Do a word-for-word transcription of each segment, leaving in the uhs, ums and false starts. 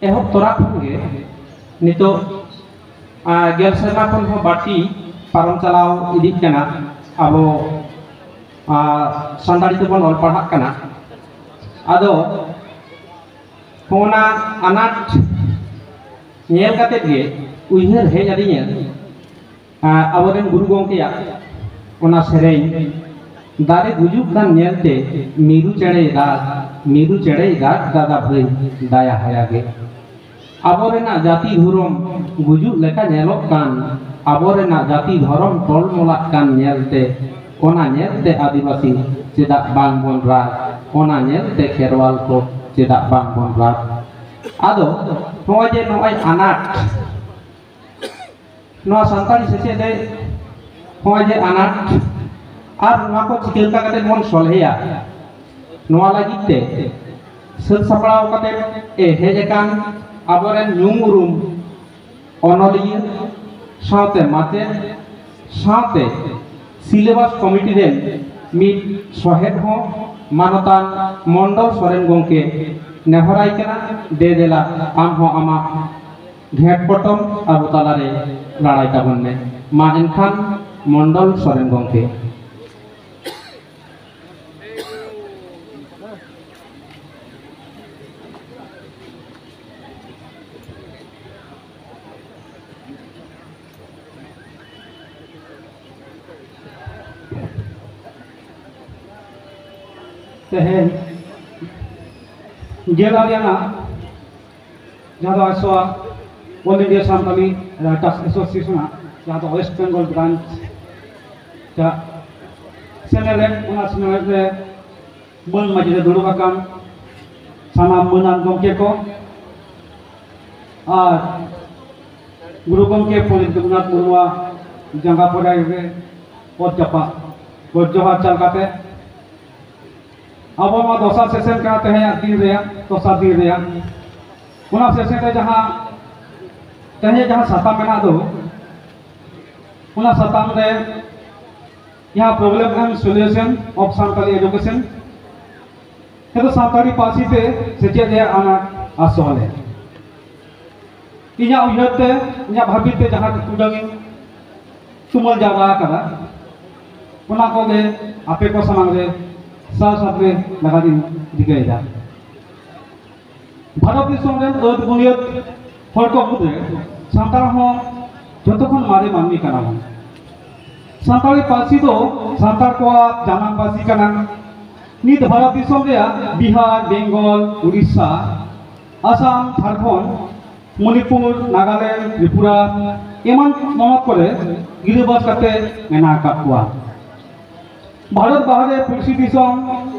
ᱮᱦᱚᱵ ᱛᱚᱨᱟ ᱠᱷᱚᱱ ᱜᱮ ᱱᱤᱛᱚᱜ, ᱟᱨ, ᱜᱮᱞ ᱥᱮᱨᱢᱟ ᱠᱷᱚᱱ ᱦᱚᱸ ᱵᱟᱹᱲᱛᱤ ᱯᱟᱨᱚᱢ ᱪᱟᱞᱟᱣ ᱤᱫᱤᱜ ᱠᱟᱱᱟ᱾ ᱟᱵᱚ, ᱟᱨ, ᱥᱟᱱᱛᱟᱲᱤ ᱛᱮᱵᱚᱱ ᱚᱞ ᱯᱟᱲᱦᱟᱜ ᱠᱟᱱᱟ᱾ ᱟᱫᱚ ᱚᱱᱟ ᱟᱱᱟᱴ ᱧᱮᱞ ᱠᱟᱛᱮᱫ ᱜᱮ ᱩᱭᱦᱟᱹᱨ ᱦᱮᱡ ᱟᱹᱫᱤᱧᱟ, ᱟᱨ, ᱟᱵᱚᱨᱮᱱ ᱜᱩᱨᱩ ᱜᱚᱢᱠᱮᱭᱟᱜ ᱚᱱᱟ ᱥᱮᱨᱮᱧ, "ᱫᱟᱨᱮ ᱜᱩᱡᱩᱜ ᱠᱟᱱ ᱧᱮᱞᱛᱮ ᱢᱤᱨᱩ ᱪᱮᱬᱮᱭ ᱨᱟᱜᱽ, ᱢᱤᱨᱩ ᱪᱮᱬᱮᱭ ᱨᱟᱜᱽ, ᱫᱟᱫᱟ ᱵᱷᱟᱹᱭ ᱫᱟᱭᱟ ᱦᱟᱭᱟ ᱜᱮ᱾ ᱟᱵᱚᱨᱮᱱᱟᱜ ᱡᱟᱹᱛᱤ ᱫᱷᱚᱨᱚᱢ ᱜᱩᱡᱩᱜ ᱞᱮᱠᱟ ᱧᱮᱞᱚᱜ ᱠᱟᱱ, ᱟᱵᱚᱨᱮᱱᱟᱜ ᱡᱟᱹᱛᱤ ᱫᱷᱚᱨᱚᱢ ᱴᱚᱞᱢᱚᱞᱟᱜ ᱠᱟᱱ ᱧᱮᱞᱛᱮ, ᱚᱱᱟ ᱧᱮᱞᱛᱮ ᱟᱹᱫᱤᱵᱟᱹᱥᱤ ᱪᱮᱫᱟᱜ ᱵᱟᱝ ᱵᱚᱱ ᱨᱟᱜᱽ, ᱚᱱᱟ ᱧᱮᱞᱛᱮ ᱠᱷᱮᱨᱣᱟᱞ ᱠᱚ ᱪᱮᱫᱟᱜ ᱵᱟᱝ ᱵᱚᱱ ᱨᱟᱜᱽ?" ᱟᱫᱚ ᱱᱚᱜᱼᱚᱭ ᱡᱮ ᱱᱚᱜᱼᱚᱭ ᱟᱱᱟᱴ, ᱱᱚᱣᱟ ᱥᱟᱱᱛᱟᱲᱤ ᱥᱮᱪᱮᱫ ᱨᱮ ᱱᱚᱜᱼᱚᱭ ᱡᱮ ᱟᱱᱟᱴ, ᱟᱨ ᱱᱚᱣᱟ ᱠᱚ ᱪᱤᱠᱟᱹ ᱞᱮᱠᱟ ᱠᱟᱛᱮ ᱵᱚᱱ ᱥᱚᱞᱦᱮᱭᱟ, ᱱᱚᱣᱟ ᱞᱟᱹᱜᱤᱫ ᱛᱮ ᱥᱟᱹᱛ ᱥᱟᱯᱲᱟᱣ ᱠᱟᱛᱮ ᱮ ᱦᱮᱡ ᱟᱠᱟᱱ ᱟᱵᱚᱨᱮᱱ ᱧᱩᱢ ᱩᱨᱩᱢ ᱚᱱᱚᱞᱤᱭᱟᱹ, ᱥᱟᱶᱛᱮ ᱢᱟᱪᱮᱫ, ᱥᱟᱶᱛᱮ ᱥᱤᱞᱮᱵᱟᱥ ᱠᱚᱢᱤᱴᱤ ᱨᱮᱱ ᱢᱤᱫ ᱥᱚᱦᱮᱫ ᱦᱚᱸ, ᱢᱟᱱᱚᱛᱟᱱ ᱢᱚᱱᱰᱚᱞ ᱥᱚᱨᱮᱱ ᱜᱚᱢᱠᱮ, ᱱᱮᱦᱚᱨᱟᱭ ᱠᱟᱱᱟ, ᱫᱮ ᱫᱮᱞᱟ ᱟᱢ ᱦᱚᱸ ᱟᱢᱟᱜ ᱜᱷᱮᱸᱴ ᱯᱚᱴᱚᱢ ᱟᱵᱚ ᱛᱟᱞᱟᱨᱮ ᱨᱟᱲᱟᱭ ᱛᱟᱵᱚᱱ ᱢᱮ᱾ ᱢᱟ ᱮᱱᱠᱷᱟᱱ ᱢᱚᱱᱰᱚᱞ ᱥᱚᱨᱮᱱ ᱜᱚᱢᱠᱮ᱾ ᱛᱮᱦᱮᱧ ᱜᱮᱞ ᱟᱨᱮ ᱟᱱᱟᱜ, ᱡᱟᱦᱟᱸ ᱫᱚ ᱟᱥᱚᱜᱼᱟ All India Santali Writers Association ᱟᱜ, ᱡᱟᱦᱟᱸ ᱫᱚ West Bengal branch ᱡᱟᱦᱟᱸ ᱥᱮᱱᱮᱞᱮᱫ, ᱚᱱᱟ ᱥᱮᱱᱮᱞᱮᱫ ᱨᱮ ᱢᱟᱹᱱ ᱢᱟᱹᱡᱷᱤ ᱨᱮ ᱫᱩᱲᱩᱵ ᱟᱠᱟᱱ ᱥᱟᱱᱟᱢ ᱢᱟᱹᱱᱟᱱ ᱜᱚᱢᱠᱮ ᱠᱚ ᱟᱨ ᱜᱩᱨᱩ ᱜᱚᱢᱠᱮ ᱯᱚᱱᱰᱤᱛ ᱨᱚᱜᱷᱩᱱᱟᱛᱷ ᱢᱩᱨᱢᱩᱣᱟᱜ ᱡᱟᱸᱜᱟ ᱯᱚᱨᱟᱭ ᱨᱮ ᱚᱛ ᱡᱟᱯᱟᱜ ᱜᱚᱰ ᱡᱚᱦᱟᱨ ᱪᱟᱞ ᱠᱟᱛᱮ, ᱟᱵᱚ ᱱᱚᱣᱟ ᱫᱚᱥᱟᱨ ᱥᱮᱥᱚᱱ ᱠᱟᱱᱟ ᱛᱮᱦᱮᱧᱟᱜ ᱫᱤᱱ ᱨᱮᱭᱟᱜ, ᱫᱚᱥᱟᱨ ᱫᱤᱱ ᱨᱮᱭᱟᱜ᱾ ᱚᱱᱟ ᱥᱮᱥᱚᱱ ᱨᱮ ᱡᱟᱦᱟᱸ ᱛᱮᱦᱮᱧ ᱡᱟᱦᱟᱸ ᱥᱟᱛᱟᱢ ᱢᱮᱱᱟᱜ ᱫᱚ, ᱚᱱᱟ ᱥᱟᱛᱟᱢ ᱨᱮ ᱡᱟᱦᱟᱸ Problem and Solution of Santali Education, ᱱᱤᱛᱚᱜ ᱥᱟᱱᱛᱟᱲᱤ ᱯᱟᱹᱨᱥᱤ ᱛᱮ ᱥᱮᱪᱮᱫ ᱨᱮᱭᱟᱜ ᱟᱱᱟᱴ ᱟᱨ ᱥᱚᱦᱞᱮ᱾ ᱤᱧᱟᱹᱜ ᱩᱭᱦᱟᱹᱨ ᱛᱮ, ᱤᱧᱟᱹᱜ ᱵᱷᱟᱹᱵᱤ ᱛᱮ ᱡᱟᱦᱟᱸ ᱩᱰᱟᱹᱝ ᱤᱧ ᱛᱩᱢᱟᱹᱞ ᱡᱟᱣᱨᱟ ᱟᱠᱟᱫᱟ, ᱚᱱᱟ ᱠᱚᱜᱮ ᱟᱯᱮ ᱠᱚ ᱥᱟᱢᱟᱝ ᱨᱮ ᱥᱟᱨ ᱥᱟᱯᱲᱮ ᱞᱟᱹᱜᱤᱫ ᱤᱧ ᱨᱤᱠᱟᱹᱭᱮᱫᱟ᱾ ᱵᱷᱟᱨᱚᱛ ᱫᱤᱥᱚᱢ ᱨᱮᱱ ᱟᱹᱫ ᱵᱩᱱᱤᱭᱟᱹᱫ ᱦᱚᱲ ᱠᱚ ᱢᱩᱫᱽᱨᱮ ᱥᱟᱱᱛᱟᱲ ᱦᱚᱸ ᱡᱚᱛᱚ ᱠᱷᱚᱱ ᱢᱟᱨᱮ ᱢᱟᱹᱱᱢᱤ ᱠᱟᱱᱟ ᱵᱚᱱ᱾ ᱥᱟᱱᱛᱟᱲᱤ ᱯᱟᱹᱨᱥᱤ ᱫᱚ ᱥᱟᱱᱛᱟᱲ ᱠᱚᱣᱟᱜ ᱡᱟᱱᱟᱢ ᱯᱟᱹᱨᱥᱤ ᱠᱟᱱᱟ᱾ ᱱᱤᱛ ᱵᱷᱟᱨᱚᱛ ᱫᱤᱥᱚᱢ ᱨᱮᱭᱟᱜ ᱵᱤᱦᱟᱨ, ᱵᱮᱝᱜᱚᱞ, ᱩᱲᱤᱥᱥᱟ, ᱟᱥᱟᱢ, ᱡᱷᱟᱲᱠᱷᱚᱸᱰ, ᱢᱚᱱᱤᱯᱩᱨ, ᱱᱟᱜᱟᱞᱮᱱᱰ, ᱛᱨᱤᱯᱩᱨᱟ ᱮᱢᱟᱱ ᱯᱚᱱᱚᱛ ᱠᱚᱨᱮ ᱜᱤᱨᱟᱹᱵᱟᱥ ᱠᱟᱛᱮ ᱢᱮᱱᱟᱜ ᱟᱠᱟᱫ ᱠᱚᱣᱟ᱾ ᱵᱷᱟᱨᱚᱛ ᱵᱟᱦᱨᱮ ᱯᱩᱲᱥᱤ ᱫᱤᱥᱚᱢ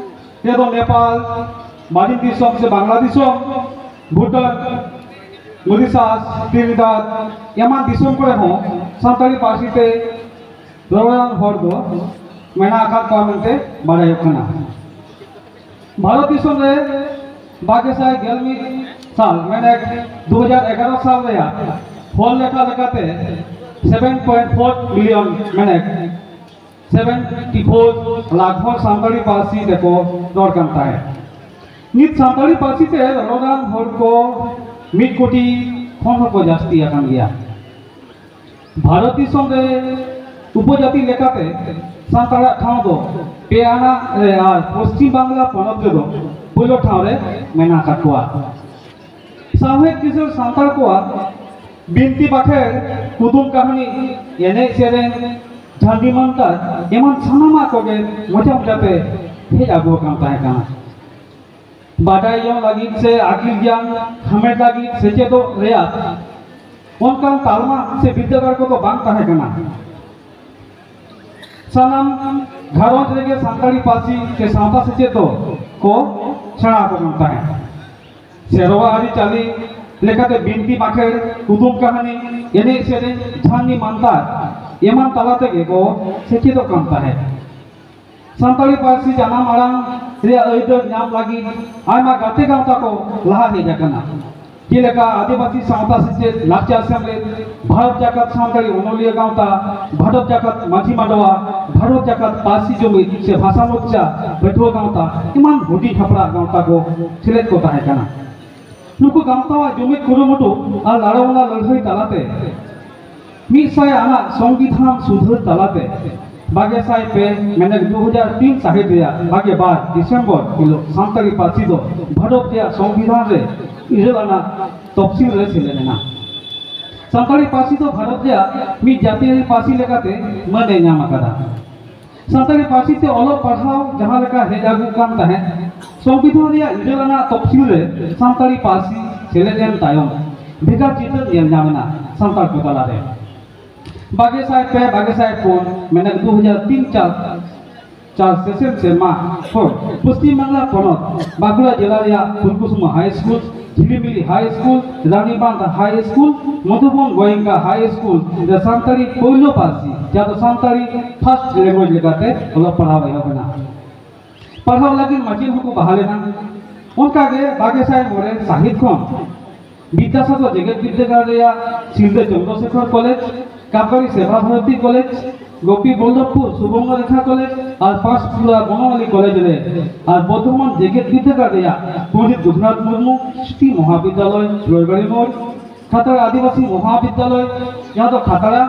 ᱨᱮᱫᱚ ᱱᱮᱯᱟᱞ, ᱢᱟᱨᱤᱱ ᱫᱤᱥᱚᱢ ᱥᱮ ᱵᱟᱝᱞᱟ ᱫᱤᱥᱚᱢ, ᱵᱷᱩᱴᱟᱱ, ᱢᱚᱨᱤᱥᱟᱥ, ᱛᱨᱤᱱᱤᱫᱟᱫ ᱮᱢᱟᱱ ᱫᱤᱥᱚᱢ ᱠᱚᱨᱮ ᱦᱚᱸ ᱥᱟᱱᱛᱟᱲᱤ ᱯᱟᱹᱨᱥᱤ ᱛᱮ ᱨᱚᱨᱚᱲᱟᱱ ᱦᱚᱲ ᱫᱚ ᱢᱮᱱᱟᱜ ᱟᱠᱟᱫ ᱠᱚᱣᱟ ᱢᱮᱱᱛᱮ ᱵᱟᱰᱟᱭᱚᱜ ᱠᱟᱱᱟ᱾ ᱵᱷᱟᱨᱚᱛ ᱫᱤᱥᱚᱢ ᱨᱮ ᱵᱟᱨ ᱜᱮᱥᱟᱭ ᱜᱮᱞ ᱢᱤᱫ ᱥᱟᱞ, ᱢᱮᱱᱮᱠ ᱫᱩ ᱦᱟᱡᱟᱨ ᱮᱜᱟᱨᱚ ᱥᱟᱞ ᱨᱮᱭᱟᱜ ᱦᱚᱲ ᱞᱮᱠᱷᱟ ᱞᱮᱠᱟᱛᱮ seven point four million, ᱢᱮᱱᱮᱠ seventy four lakh ᱦᱚᱲ ᱥᱟᱱᱛᱟᱲᱤ ᱯᱟᱹᱨᱥᱤ ᱛᱮᱠᱚ ᱨᱚᱲ ᱠᱟᱱ ᱛᱟᱦᱮᱸᱫ᱾ ᱱᱤᱛ ᱥᱟᱱᱛᱟᱲᱤ ᱯᱟᱹᱨᱥᱤ ᱛᱮ ᱨᱚᱲᱟᱱ ᱦᱚᱲ ᱠᱚ ᱢᱤᱫ ᱠᱳᱴᱤ ᱠᱷᱚᱱ ᱦᱚᱸᱠᱚ ᱡᱟᱹᱥᱛᱤ ᱟᱠᱟᱱ ᱜᱮᱭᱟ᱾ ᱵᱷᱟᱨᱚᱛ ᱫᱤᱥᱚᱢ ᱨᱮ ᱩᱯᱚᱡᱟᱹᱛᱤ ᱞᱮᱠᱟᱛᱮ ᱥᱟᱱᱛᱟᱲᱟᱜ ᱴᱷᱟᱶ ᱫᱚ ᱯᱮ ᱟᱱᱟᱜ ᱨᱮ ᱟᱨ ᱯᱚᱥᱪᱤᱢ ᱵᱟᱝᱞᱟ ᱯᱚᱱᱚᱛ ᱨᱮᱫᱚ ᱯᱳᱭᱞᱳ ᱴᱷᱟᱶ ᱨᱮ ᱢᱮᱱᱟᱜ ᱟᱠᱟᱫ ᱠᱚᱣᱟ᱾ ᱥᱟᱶᱦᱮᱫ ᱠᱤᱥᱟᱹᱬ ᱥᱟᱱᱛᱟᱲ ᱠᱚᱣᱟᱜ ᱵᱤᱱᱛᱤ ᱵᱟᱠᱷᱮᱲ, ᱠᱩᱫᱩᱢ ᱠᱟᱹᱦᱱᱤ, ᱮᱱᱮᱡ ᱥᱮᱨᱮᱧ, ᱡᱷᱟᱹᱱᱰᱤ ᱢᱟᱱᱛᱟᱨ ᱮᱢᱟᱱ ᱥᱟᱱᱟᱢᱟᱜ ᱠᱚᱜᱮ ᱢᱚᱪᱟ ᱢᱚᱪᱟᱛᱮ ᱦᱮᱡ ᱟᱹᱜᱩ ᱟᱠᱟᱱ ᱛᱟᱦᱮᱸ ᱠᱟᱱᱟ᱾ ᱵᱟᱰᱟᱭ ᱡᱚᱝ ᱞᱟᱹᱜᱤᱫ ᱥᱮ ᱟᱹᱠᱤᱞ ᱜᱮᱭᱟᱱ ᱦᱟᱢᱮᱴ ᱞᱟᱹᱜᱤᱫ ᱥᱮᱪᱮᱫᱚᱜ ᱨᱮᱭᱟᱜ ᱚᱱᱠᱟᱱ ᱛᱟᱞᱢᱟ ᱥᱮ ᱵᱤᱨᱫᱟᱹᱜᱟᱲ ᱠᱚᱫᱚ ᱵᱟᱝ ᱛᱟᱦᱮᱸ ᱠᱟᱱᱟ᱾ ᱥᱟᱱᱟᱢ ᱜᱷᱟᱨᱚᱸᱡᱽ ᱨᱮᱜᱮ ᱥᱟᱱᱛᱟᱲᱤ ᱯᱟᱹᱨᱥᱤ ᱥᱮ ᱥᱟᱶᱛᱟ ᱥᱮᱪᱮᱫ ᱫᱚ ᱠᱚ ᱥᱮᱬᱟ ᱟᱠᱚ ᱠᱟᱱ ᱛᱟᱦᱮᱸᱫ᱾ ᱥᱮᱨᱣᱟ ᱟᱹᱨᱤᱪᱟᱹᱞᱤ ᱞᱮᱠᱟᱛᱮ ᱵᱤᱱᱛᱤ ᱵᱟᱠᱷᱮᱲ, ᱠᱩᱫᱩᱢ ᱠᱟᱹᱦᱱᱤ, ᱮᱱᱮᱡ ᱥᱮᱨᱮᱧ, ᱡᱷᱟᱹᱱᱤ ᱢᱟᱱᱛᱟᱨ ᱮᱢᱟᱱ ᱛᱟᱞᱟ ᱛᱮᱜᱮ ᱠᱚ ᱥᱮᱪᱮᱫᱚᱜ ᱠᱟᱱ ᱛᱟᱦᱮᱸᱫ᱾ ᱥᱟᱱᱛᱟᱲᱤ ᱯᱟᱹᱨᱥᱤ ᱡᱟᱱᱟᱢ ᱟᱲᱟᱝ ᱨᱮᱭᱟᱜ ᱟᱹᱭᱫᱟᱹᱨ ᱧᱟᱢ ᱞᱟᱹᱜᱤᱫ ᱟᱭᱢᱟ ᱜᱟᱛᱮ ᱜᱟᱶᱛᱟ ᱠᱚ ᱞᱟᱦᱟ ᱦᱮᱡ ᱟᱠᱟᱱᱟ, ᱡᱮᱞᱮᱠᱟ ᱟᱹᱫᱤᱵᱟᱹᱥᱤ ᱥᱟᱶᱛᱟ ᱥᱮᱪᱮᱫ ᱞᱟᱠᱪᱟᱨ ᱥᱮᱢᱞᱮᱫ, ᱵᱷᱟᱨᱚᱛ ᱡᱟᱠᱟᱛ ᱥᱟᱱᱛᱟᱲᱤ ᱚᱱᱚᱞᱤᱭᱟᱹ ᱜᱟᱶᱛᱟ, ᱵᱷᱟᱨᱚᱛ ᱡᱟᱠᱟᱛ ᱢᱟᱹᱡᱷᱤ ᱢᱟᱰᱣᱟ, ᱵᱷᱟᱨᱚᱛ ᱡᱟᱠᱟᱛ ᱯᱟᱹᱨᱥᱤ ᱡᱩᱢᱤᱫ ᱥᱮ ᱵᱷᱟᱥᱟ ᱢᱳᱨᱪᱟ ᱯᱟᱹᱴᱷᱩᱣᱟᱹ ᱜᱟᱶᱛᱟ ᱮᱢᱟᱱ ᱦᱩᱰᱤᱧ ᱦᱟᱯᱲᱟᱜ ᱜᱟᱶᱛᱟ ᱠᱚ ᱥᱮᱞᱮᱫ ᱠᱚ ᱛᱟᱦᱮᱸ ᱠᱟᱱᱟ᱾ ᱱᱩᱠᱩ ᱜᱟᱶᱛᱟᱣᱟᱜ ᱡᱩᱢᱤᱫ ᱠᱩᱨᱩᱢᱩᱴᱩ ᱟᱨ ᱞᱟᱲᱟᱣᱱᱟ ᱞᱟᱹᱲᱦᱟᱹᱭ ᱛᱟᱞᱟᱛᱮ ᱢᱤᱫ ᱥᱟᱭ ᱟᱱᱟᱜ ᱥᱚᱝᱵᱤᱫᱷᱟᱱ ᱥᱩᱫᱷᱟᱹᱨ ᱛᱟᱞᱟᱛᱮ ᱵᱟᱜᱮ ᱥᱟᱭ ᱯᱮ, ᱢᱮᱱᱮᱫ ᱫᱩ ᱦᱟᱡᱟᱨ ᱛᱤᱱ ᱥᱟᱹᱦᱤᱛ ᱨᱮᱭᱟᱜ ᱵᱟᱜᱮ ᱵᱟᱨ ᱰᱤᱥᱮᱢᱵᱚᱨ ᱦᱤᱞᱳᱜ ᱥᱟᱱᱛᱟᱲᱤ ᱯᱟᱹᱨᱥᱤ ᱫᱚ ᱵᱷᱟᱨᱚᱛ ᱨᱮᱭᱟᱜ ᱥᱚᱝᱵᱤᱫᱷᱟᱱ ᱨᱮ ᱤᱨᱟᱹᱞ ᱟᱱᱟᱜ ᱛᱚᱯᱥᱤᱞ ᱨᱮ ᱥᱮᱞᱮᱫ ᱮᱱᱟ᱾ ᱥᱟᱱᱛᱟᱲᱤ ᱯᱟᱹᱨᱥᱤ ᱫᱚ ᱵᱷᱟᱨᱚᱛ ᱨᱮᱭᱟᱜ ᱢᱤᱫ ᱡᱟᱹᱛᱤᱭᱟᱹᱨᱤ ᱯᱟᱹᱨᱥᱤ ᱞᱮᱠᱟᱛᱮ ᱢᱟᱹᱱ ᱮ ᱧᱟᱢ ᱟᱠᱟᱫᱟ᱾ ᱥᱟᱱᱛᱟᱲᱤ ᱯᱟᱹᱨᱥᱤ ᱛᱮ ᱚᱞᱚᱜ ᱯᱟᱲᱦᱟᱣ ᱡᱟᱦᱟᱸ ᱞᱮᱠᱟ ᱦᱮᱡ ᱟᱹᱜᱩᱜ ᱠᱟᱱ ᱛᱟᱦᱮᱸᱫ, ᱥᱚᱝᱵᱤᱫᱷᱟᱱ ᱨᱮᱭᱟᱜ ᱤᱨᱟᱹᱞ ᱟᱱᱟᱜ ᱛᱚᱯᱥᱤᱞ ᱨᱮ ᱥᱟᱱᱛᱟᱲᱤ ᱯᱟᱹᱨᱥᱤ ᱥᱮᱞᱮᱫ ᱮᱱ ᱛᱟᱭᱚᱢ ᱵᱷᱮᱜᱟᱨ ᱪᱤᱛᱟᱹᱨ ᱧᱮᱞ ᱧᱟᱢ ᱮᱱᱟ ᱥᱟᱱᱛᱟᱲ ᱠᱚ ᱛᱟᱞᱟᱨᱮ᱾ ᱵᱟᱜᱮ ᱥᱟᱭ ᱯᱮ, ᱵᱟᱜᱮ ᱥᱟᱭ ᱯᱩᱱ, ᱢᱮᱱᱮᱫ ᱫᱩ ᱦᱟᱡᱟᱨ ᱛᱤᱱ ᱪᱟᱨ, ᱪᱟᱨ ᱥᱮᱥᱮᱱ ᱥᱮᱨᱢᱟ ᱠᱷᱚᱱ ᱯᱚᱥᱪᱤᱢ ᱵᱟᱝᱞᱟ ᱯᱚᱱᱚᱛ ᱵᱟᱸᱠᱩᱲᱟ ᱡᱮᱞᱟ ᱨᱮᱭᱟᱜ ᱯᱷᱩᱞᱠᱩᱥᱢᱟ ᱦᱟᱭ ᱥᱠᱩᱞ, ᱡᱷᱤᱞᱤᱢᱤᱞᱤ ᱦᱟᱭ ᱥᱠᱩᱞ, ᱨᱟᱱᱤᱵᱟᱸᱫᱷ ᱦᱟᱭ ᱥᱠᱩᱞ, ᱢᱚᱫᱷᱩᱵᱚᱱ ᱜᱳᱭᱮᱝᱠᱟ ᱦᱟᱭ ᱥᱠᱩᱞ ᱨᱮ ᱥᱟᱱᱛᱟᱲᱤ ᱯᱳᱭᱞᱳ ᱯᱟᱹᱨᱥᱤ, ᱡᱟᱦᱟᱸ ᱫᱚ ᱥᱟᱱᱛᱟᱲᱤ ᱯᱷᱟᱥᱴ ᱞᱮᱝᱜᱩᱭᱮᱡᱽ ᱞᱮᱠᱟᱛᱮ ᱚᱞᱚᱜ ᱯᱟᱲᱦᱟᱣ ᱮᱦᱚᱵ ᱮᱱᱟ᱾ ᱯᱟᱲᱦᱟᱣ ᱞᱟᱹᱜᱤᱫ ᱢᱟᱪᱮᱫ ᱦᱚᱸᱠᱚ ᱵᱟᱦᱟᱞ ᱮᱱᱟ᱾ ᱚᱱᱠᱟᱜᱮ ᱵᱟᱜᱮ ᱥᱟᱭ ᱢᱚᱬᱮ ᱥᱟᱹᱦᱤᱛ ᱠᱷᱚᱱ ᱵᱤᱫᱽᱫᱟᱥᱟᱜᱚᱨ ᱡᱮᱜᱮᱛ ᱵᱤᱨᱫᱟᱹᱜᱟᱲ ᱨᱮᱭᱟᱜ ᱥᱤᱞᱫᱟᱹ ᱪᱚᱱᱫᱨᱚᱥᱮᱠᱷᱚᱨ ᱠᱚᱞᱮᱡᱽ, ᱠᱟᱯᱟᱨᱤ ᱥᱮᱵᱟ ᱵᱷᱟᱨᱚᱛᱤ ᱠᱚᱞᱮᱡᱽ, ᱜᱳᱯᱤ ᱵᱚᱞᱞᱚᱵᱷᱯᱩᱨ ᱥᱩᱵᱚᱨᱱᱚ ᱨᱮᱠᱷᱟ ᱠᱚᱞᱮᱡᱽ ᱟᱨ ᱯᱟᱸᱪᱠᱩᱲᱟ ᱵᱚᱱᱚᱣᱟᱞᱤ ᱠᱚᱞᱮᱡᱽ ᱨᱮ ᱟᱨ ᱵᱚᱨᱫᱷᱚᱢᱟᱱ ᱡᱮᱜᱮᱛ ᱵᱤᱨᱫᱟᱹᱜᱟᱲ ᱨᱮᱭᱟᱜ ᱯᱚᱱᱰᱤᱛ ᱨᱚᱜᱷᱩᱱᱟᱛᱷ ᱢᱩᱨᱢᱩ ᱥᱨᱤᱥᱴᱤ ᱢᱚᱦᱟᱵᱤᱫᱽᱫᱟᱞᱚᱭ, ᱨᱚᱭᱵᱟᱲᱤ ᱢᱳᱲ, ᱠᱷᱟᱛᱲᱟ ᱟᱹᱫᱤᱵᱟᱹᱥᱤ ᱢᱚᱦᱟᱵᱤᱫᱽᱫᱟᱞᱚᱭ, ᱡᱟᱦᱟᱸ ᱫᱚ ᱠᱷᱟᱛᱲᱟ,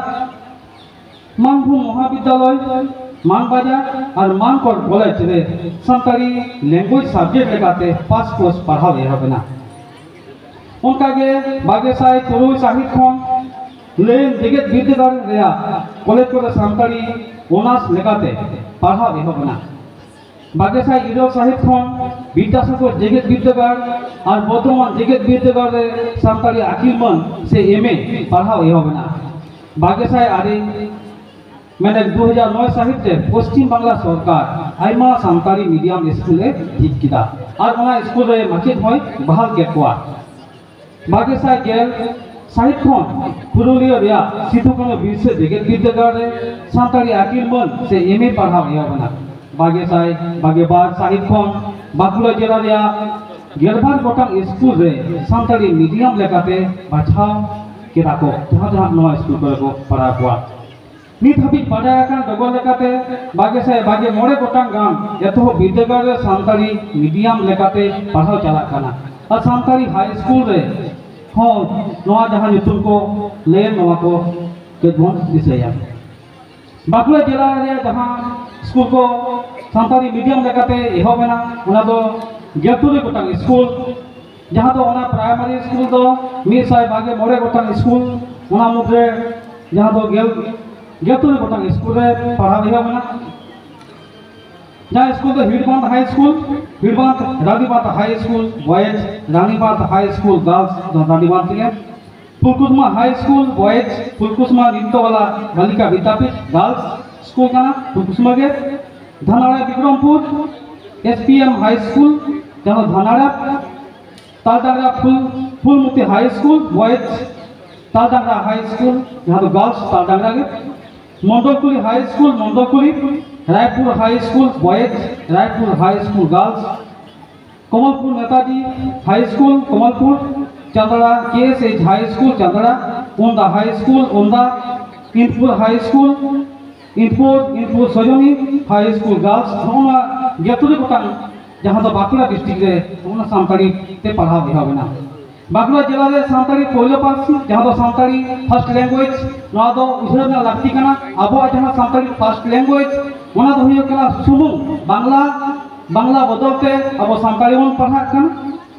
ᱢᱟᱱᱵᱷᱩᱢ ᱢᱚᱦᱟᱵᱤᱫᱽᱫᱟᱞᱚᱭ, ᱢᱟᱱᱵᱟᱡᱟᱨ ᱟᱨ ᱢᱟᱱᱠᱚᱨ ᱠᱚᱞᱮᱡᱽ ᱨᱮ ᱥᱟᱱᱛᱟᱲᱤ ᱞᱮᱝᱜᱩᱭᱮᱡᱽ ᱥᱟᱵᱡᱮᱠᱴ ᱞᱮᱠᱟᱛᱮ ᱯᱟᱥ ᱠᱳᱨᱥ ᱯᱟᱲᱦᱟᱣ ᱮᱦᱚᱵ ᱮᱱᱟ᱾ ᱚᱱᱠᱟᱜᱮ ᱵᱟᱜᱮ ᱥᱟᱭ ᱛᱩᱨᱩᱭ ᱥᱟᱹᱦᱤᱛ ᱠᱷᱚᱱ ᱞᱟᱹᱭᱤᱱ ᱡᱮᱜᱮᱛ ᱵᱤᱨᱫᱟᱹᱜᱟᱲ ᱨᱮᱭᱟᱜ ᱠᱚᱞᱮᱡᱽ ᱠᱚᱨᱮ ᱥᱟᱱᱛᱟᱲᱤ ᱚᱱᱟᱨᱥ ᱞᱮᱠᱟᱛᱮ ᱯᱟᱲᱦᱟᱣ ᱮᱦᱚᱵ ᱮᱱᱟ᱾ ᱵᱟᱜᱮ ᱥᱟᱭ ᱤᱨᱟᱹᱞ ᱥᱟᱹᱦᱤᱛ ᱠᱷᱚᱱ ᱵᱤᱫᱽᱫᱟᱥᱟᱜᱚᱨ ᱡᱮᱜᱮᱛ ᱵᱤᱨᱫᱟᱹᱜᱟᱲ ᱟᱨ ᱵᱚᱨᱫᱷᱚᱢᱟᱱ ᱡᱮᱜᱮᱛ ᱵᱤᱨᱫᱟᱹᱜᱟᱲ ᱨᱮ ᱥᱟᱱᱛᱟᱲᱤ ᱟᱹᱠᱤᱞ ᱢᱟᱹᱱ ᱥᱮ ᱮᱢ ᱮ ᱯᱟᱲᱦᱟᱣ ᱮᱦᱚᱵ ᱮᱱᱟ᱾ ᱵᱟᱜᱮ ᱥᱟᱭ ᱟᱨᱮ, ᱢᱮᱱᱮᱫ ᱫᱩ ᱦᱟᱡᱟᱨ ᱱᱚᱭ ᱥᱟᱹᱦᱤᱛ ᱨᱮ ᱯᱚᱥᱪᱤᱢ ᱵᱟᱝᱞᱟ ᱥᱚᱨᱠᱟᱨ ᱟᱭᱢᱟ ᱥᱟᱱᱛᱟᱲᱤ ᱢᱤᱰᱤᱭᱟᱢ ᱥᱠᱩᱞ ᱮ ᱡᱷᱤᱡ ᱠᱮᱫᱟ ᱟᱨ ᱚᱱᱟ ᱥᱠᱩᱞ ᱨᱮ ᱢᱟᱪᱮᱫ ᱦᱚᱸᱭ ᱵᱟᱦᱟᱞ ᱠᱮᱫ ᱠᱚᱣᱟ᱾ ᱵᱟᱜᱮ ᱥᱟᱭ ᱜᱮᱞ ᱥᱟᱹᱦᱤᱛ ᱠᱷᱚᱱ ᱯᱩᱨᱩᱞᱤᱭᱟᱹ ᱨᱮᱭᱟᱜ ᱥᱤᱫᱩ ᱠᱟᱹᱱᱦᱩ ᱵᱤᱨᱥᱟᱹ ᱡᱮᱜᱮᱛ ᱵᱤᱨᱫᱟᱹᱜᱟᱲ ᱨᱮ ᱥᱟᱱᱛᱟᱲᱤ ᱟᱹᱠᱤᱞ ᱢᱟᱹᱱ ᱥᱮ ᱮᱢ ᱮ ᱯᱟᱲᱦᱟᱣ ᱮᱦᱚᱵ ᱮᱱᱟ᱾ ᱵᱟᱜᱮ ᱥᱟᱭ ᱵᱟᱜᱮ ᱵᱟᱨ ᱥᱟᱹᱦᱤᱛ ᱠᱷᱚᱱ ᱵᱟᱸᱠᱩᱲᱟ ᱡᱮᱞᱟ ᱨᱮᱭᱟᱜ ᱜᱮᱞᱵᱟᱨ ᱜᱚᱴᱟᱝ ᱥᱠᱩᱞ ᱨᱮ ᱥᱟᱱᱛᱟᱲᱤ ᱢᱤᱰᱤᱭᱟᱢ ᱞᱮᱠᱟᱛᱮ ᱵᱟᱪᱷᱟᱣ ᱠᱮᱫᱟ ᱠᱚ, ᱡᱟᱦᱟᱸ ᱡᱟᱦᱟᱸ ᱱᱚᱣᱟ ᱥᱠᱩᱞ ᱠᱚᱨᱮ ᱠᱚ ᱯᱟᱲᱦᱟᱣ ᱠᱚᱣᱟ᱾ ᱱᱤᱛ ᱦᱟᱹᱵᱤᱡ ᱵᱟᱰᱟᱭ ᱟᱠᱟᱱ ᱰᱚᱜᱚᱨ ᱞᱮᱠᱟᱛᱮ ᱵᱟᱜᱮ ᱥᱟᱭ ᱵᱟᱜᱮ ᱢᱚᱬᱮ ᱜᱚᱴᱟᱝ ᱜᱟᱱ ᱮᱛᱚᱦᱚᱵ ᱵᱤᱨᱫᱟᱹᱜᱟᱲ ᱨᱮ ᱥᱟᱱᱛᱟᱲᱤ ᱢᱤᱰᱤᱭᱟᱢ ᱞᱮᱠᱟᱛᱮ ᱯᱟᱲᱦᱟᱣ ᱪᱟᱞᱟᱜ ᱠᱟᱱᱟ᱾ ᱟᱨ ᱥᱟᱱᱛᱟᱲᱤ ᱦᱟᱭ ᱥᱠᱩᱞ ᱨᱮ ᱦᱚᱸ ᱱᱚᱣᱟ ᱡᱟᱦᱟᱸ ᱧᱩᱛᱩᱢ ᱠᱚ ᱞᱟᱹᱭᱮᱱ, ᱱᱚᱣᱟ ᱠᱚ ᱠᱟᱹᱡ ᱵᱚᱱ ᱫᱤᱥᱟᱹᱭᱟ᱾ ᱵᱟᱸᱠᱩᱲᱟ ᱡᱮᱞᱟ ᱨᱮᱭᱟᱜ ᱡᱟᱦᱟᱸ ᱥᱠᱩᱞ ᱠᱚ ᱥᱟᱱᱛᱟᱲᱤ ᱢᱤᱰᱤᱭᱟᱢ ᱞᱮᱠᱟᱛᱮ ᱮᱦᱚᱵ ᱮᱱᱟ, ᱚᱱᱟ ᱫᱚ ᱜᱮᱞ ᱛᱩᱨᱩᱭ ᱜᱚᱴᱟᱝ ᱥᱠᱩᱞ, ᱡᱟᱦᱟᱸ ᱫᱚ ᱚᱱᱟ ᱯᱨᱟᱭᱢᱟᱨᱤ ᱥᱠᱩᱞ ᱫᱚ ᱢᱤᱫ ᱥᱟᱭ ᱵᱟᱨ ᱜᱮᱞ ᱢᱚᱬᱮ ᱜᱚᱴᱟᱝ ᱥᱠᱩᱞ, ᱚᱱᱟ ᱢᱩᱫᱽᱨᱮ ᱡᱟᱦᱟᱸ ᱫᱚ ᱜᱮᱞ, ᱜᱮᱞ ᱛᱩᱨᱩᱭ ᱜᱚᱴᱟᱝ ᱥᱠᱩᱞ ᱨᱮ ᱯᱟᱲᱦᱟᱣ ᱮᱦᱚᱵ ᱮᱱᱟ᱾ ᱡᱟᱦᱟᱸ ᱥᱠᱩᱞ ᱫᱚ ᱦᱤᱲᱵᱟᱸᱫ ᱦᱟᱭ ᱥᱠᱩᱞ, ᱦᱤᱲᱵᱟᱸᱫ ᱨᱟᱱᱤᱵᱟᱸᱫ ᱦᱟᱭ ᱥᱠᱩᱞ ᱵᱚᱭᱮᱡᱽ, ᱨᱟᱱᱤᱵᱟᱸᱫ ᱦᱟᱭ ᱥᱠᱩᱞ ᱜᱟᱨᱞᱥ ᱫᱚ ᱨᱟᱱᱤᱵᱟᱸᱫ ᱜᱮ, ᱯᱷᱩᱞᱠᱩᱥᱢᱟ ᱦᱟᱭ ᱥᱠᱩᱞ ᱵᱚᱭᱮᱡᱽ, ᱯᱷᱩᱞᱠᱩᱥᱢᱟ ᱱᱤᱛᱚ ᱵᱟᱞᱟ ᱵᱟᱞᱤᱠᱟ ᱵᱤᱫᱽᱭᱟᱯᱤᱴ ᱜᱟᱨᱞᱥ ᱥᱠᱩᱞ ᱠᱟᱱᱟ ᱯᱷᱩᱞᱠᱩᱥᱢᱟ ᱜᱮ, ᱫᱷᱟᱱᱟᱲᱟ ᱵᱤᱠᱨᱚᱢᱯᱩᱨ ᱮᱥ ᱯᱤ ᱮᱢ ᱦᱟᱭ ᱥᱠᱩᱞ, ᱡᱟᱦᱟᱸ ᱫᱚ ᱫᱷᱟᱱᱟᱲᱟ, ᱛᱟᱞᱰᱟᱝᱨᱟ ᱯᱷᱩᱞ, ᱯᱷᱩᱞᱢᱩᱛᱤ ᱦᱟᱭ ᱥᱠᱩᱞ ᱵᱚᱭᱮᱡᱽ, ᱛᱟᱞᱰᱟᱝᱨᱟ ᱦᱟᱭ ᱥᱠᱩᱞ, ᱡᱟᱦᱟᱸ ᱫᱚ ᱜᱟᱨᱞᱥ ᱛᱟᱞᱰᱟᱝᱨᱟ ᱜᱮ, ᱢᱚᱱᱰᱚᱞᱠᱩᱞᱤ ᱦᱟᱭ ᱥᱠᱩᱞ, ᱢᱚᱱᱰᱚᱞᱠᱩᱞᱤ, ᱨᱟᱭᱯᱩᱨ ᱦᱟᱭ ᱥᱠᱩᱞ ᱵᱚᱭᱮᱡᱽ, ᱨᱟᱭᱯᱩᱨ ᱦᱟᱭ ᱥᱠᱩᱞ ᱜᱟᱨᱞᱥ, ᱠᱚᱢᱚᱞᱯᱩᱨ ᱱᱮᱛᱟᱡᱤ ᱦᱟᱭ ᱥᱠᱩᱞ, ᱠᱚᱢᱚᱞᱯᱩᱨ, ᱪᱟᱸᱫᱲᱟ ᱠᱮ ᱮᱥ ᱮᱭᱤᱪ ᱦᱟᱭ ᱥᱠᱩᱞ, ᱪᱟᱸᱫᱲᱟ, ᱩᱱᱫᱟ ᱦᱟᱭ ᱥᱠᱩᱞ, ᱩᱱᱫᱟ, ᱤᱱᱫᱯᱩᱨ ᱦᱟᱭ ᱥᱠᱩᱞ, ᱤᱱᱫᱯᱩᱨ, ᱤᱱᱫᱯᱩᱨ ᱥᱚᱡᱚᱱᱤ ᱦᱟᱭ ᱥᱠᱩᱞ ᱜᱟᱨᱞᱥ, ᱱᱚᱜᱼᱚ ᱱᱚᱣᱟ ᱜᱮᱞ ᱛᱩᱨᱩᱭ ᱜᱚᱴᱟᱝ, ᱡᱟᱦᱟᱸ ᱫᱚ ᱵᱟᱸᱠᱩᱲᱟ ᱰᱤᱥᱴᱨᱤᱠᱴ ᱨᱮ ᱱᱚᱜᱼᱚ ᱱᱚᱣᱟ ᱥᱟᱱᱛᱟᱲᱤ ᱛᱮ ᱯᱟᱲᱦᱟᱣ ᱮᱦᱚᱵ ᱮᱱᱟ᱾ ᱵᱟᱸᱠᱩᱲᱟ ᱡᱮᱞᱟ ᱨᱮ ᱥᱟᱱᱛᱟᱲᱤ ᱯᱳᱭᱞᱳ ᱯᱟᱹᱨᱥᱤ, ᱡᱟᱦᱟᱸ ᱫᱚ ᱥᱟᱱᱛᱟᱲᱤ ᱯᱷᱟᱨᱥᱴ ᱞᱮᱝᱜᱩᱭᱮᱡᱽ, ᱱᱚᱣᱟ ᱫᱚ ᱩᱭᱦᱟᱹᱨ ᱨᱮᱱᱟᱜ ᱞᱟᱹᱠᱛᱤ ᱠᱟᱱᱟ᱾ ᱟᱵᱚᱣᱟᱜ ᱡᱟᱦᱟᱸ ᱥᱟᱱᱛᱟᱲᱤ ᱯᱷᱟᱨᱥᱴ ᱞᱮᱝᱜᱩᱭᱮᱡᱽ, ᱚᱱᱟ ᱫᱚ ᱦᱩᱭᱩᱜ ᱠᱟᱱᱟ ᱥᱩᱢᱩᱝ ᱵᱟᱝᱞᱟ, ᱵᱟᱝᱞᱟ ᱵᱚᱫᱚᱞ ᱛᱮ ᱟᱵᱚ ᱥᱟᱱᱛᱟᱲᱤ ᱵᱚᱱ ᱯᱟᱲᱦᱟᱜ ᱠᱟᱱᱟ᱾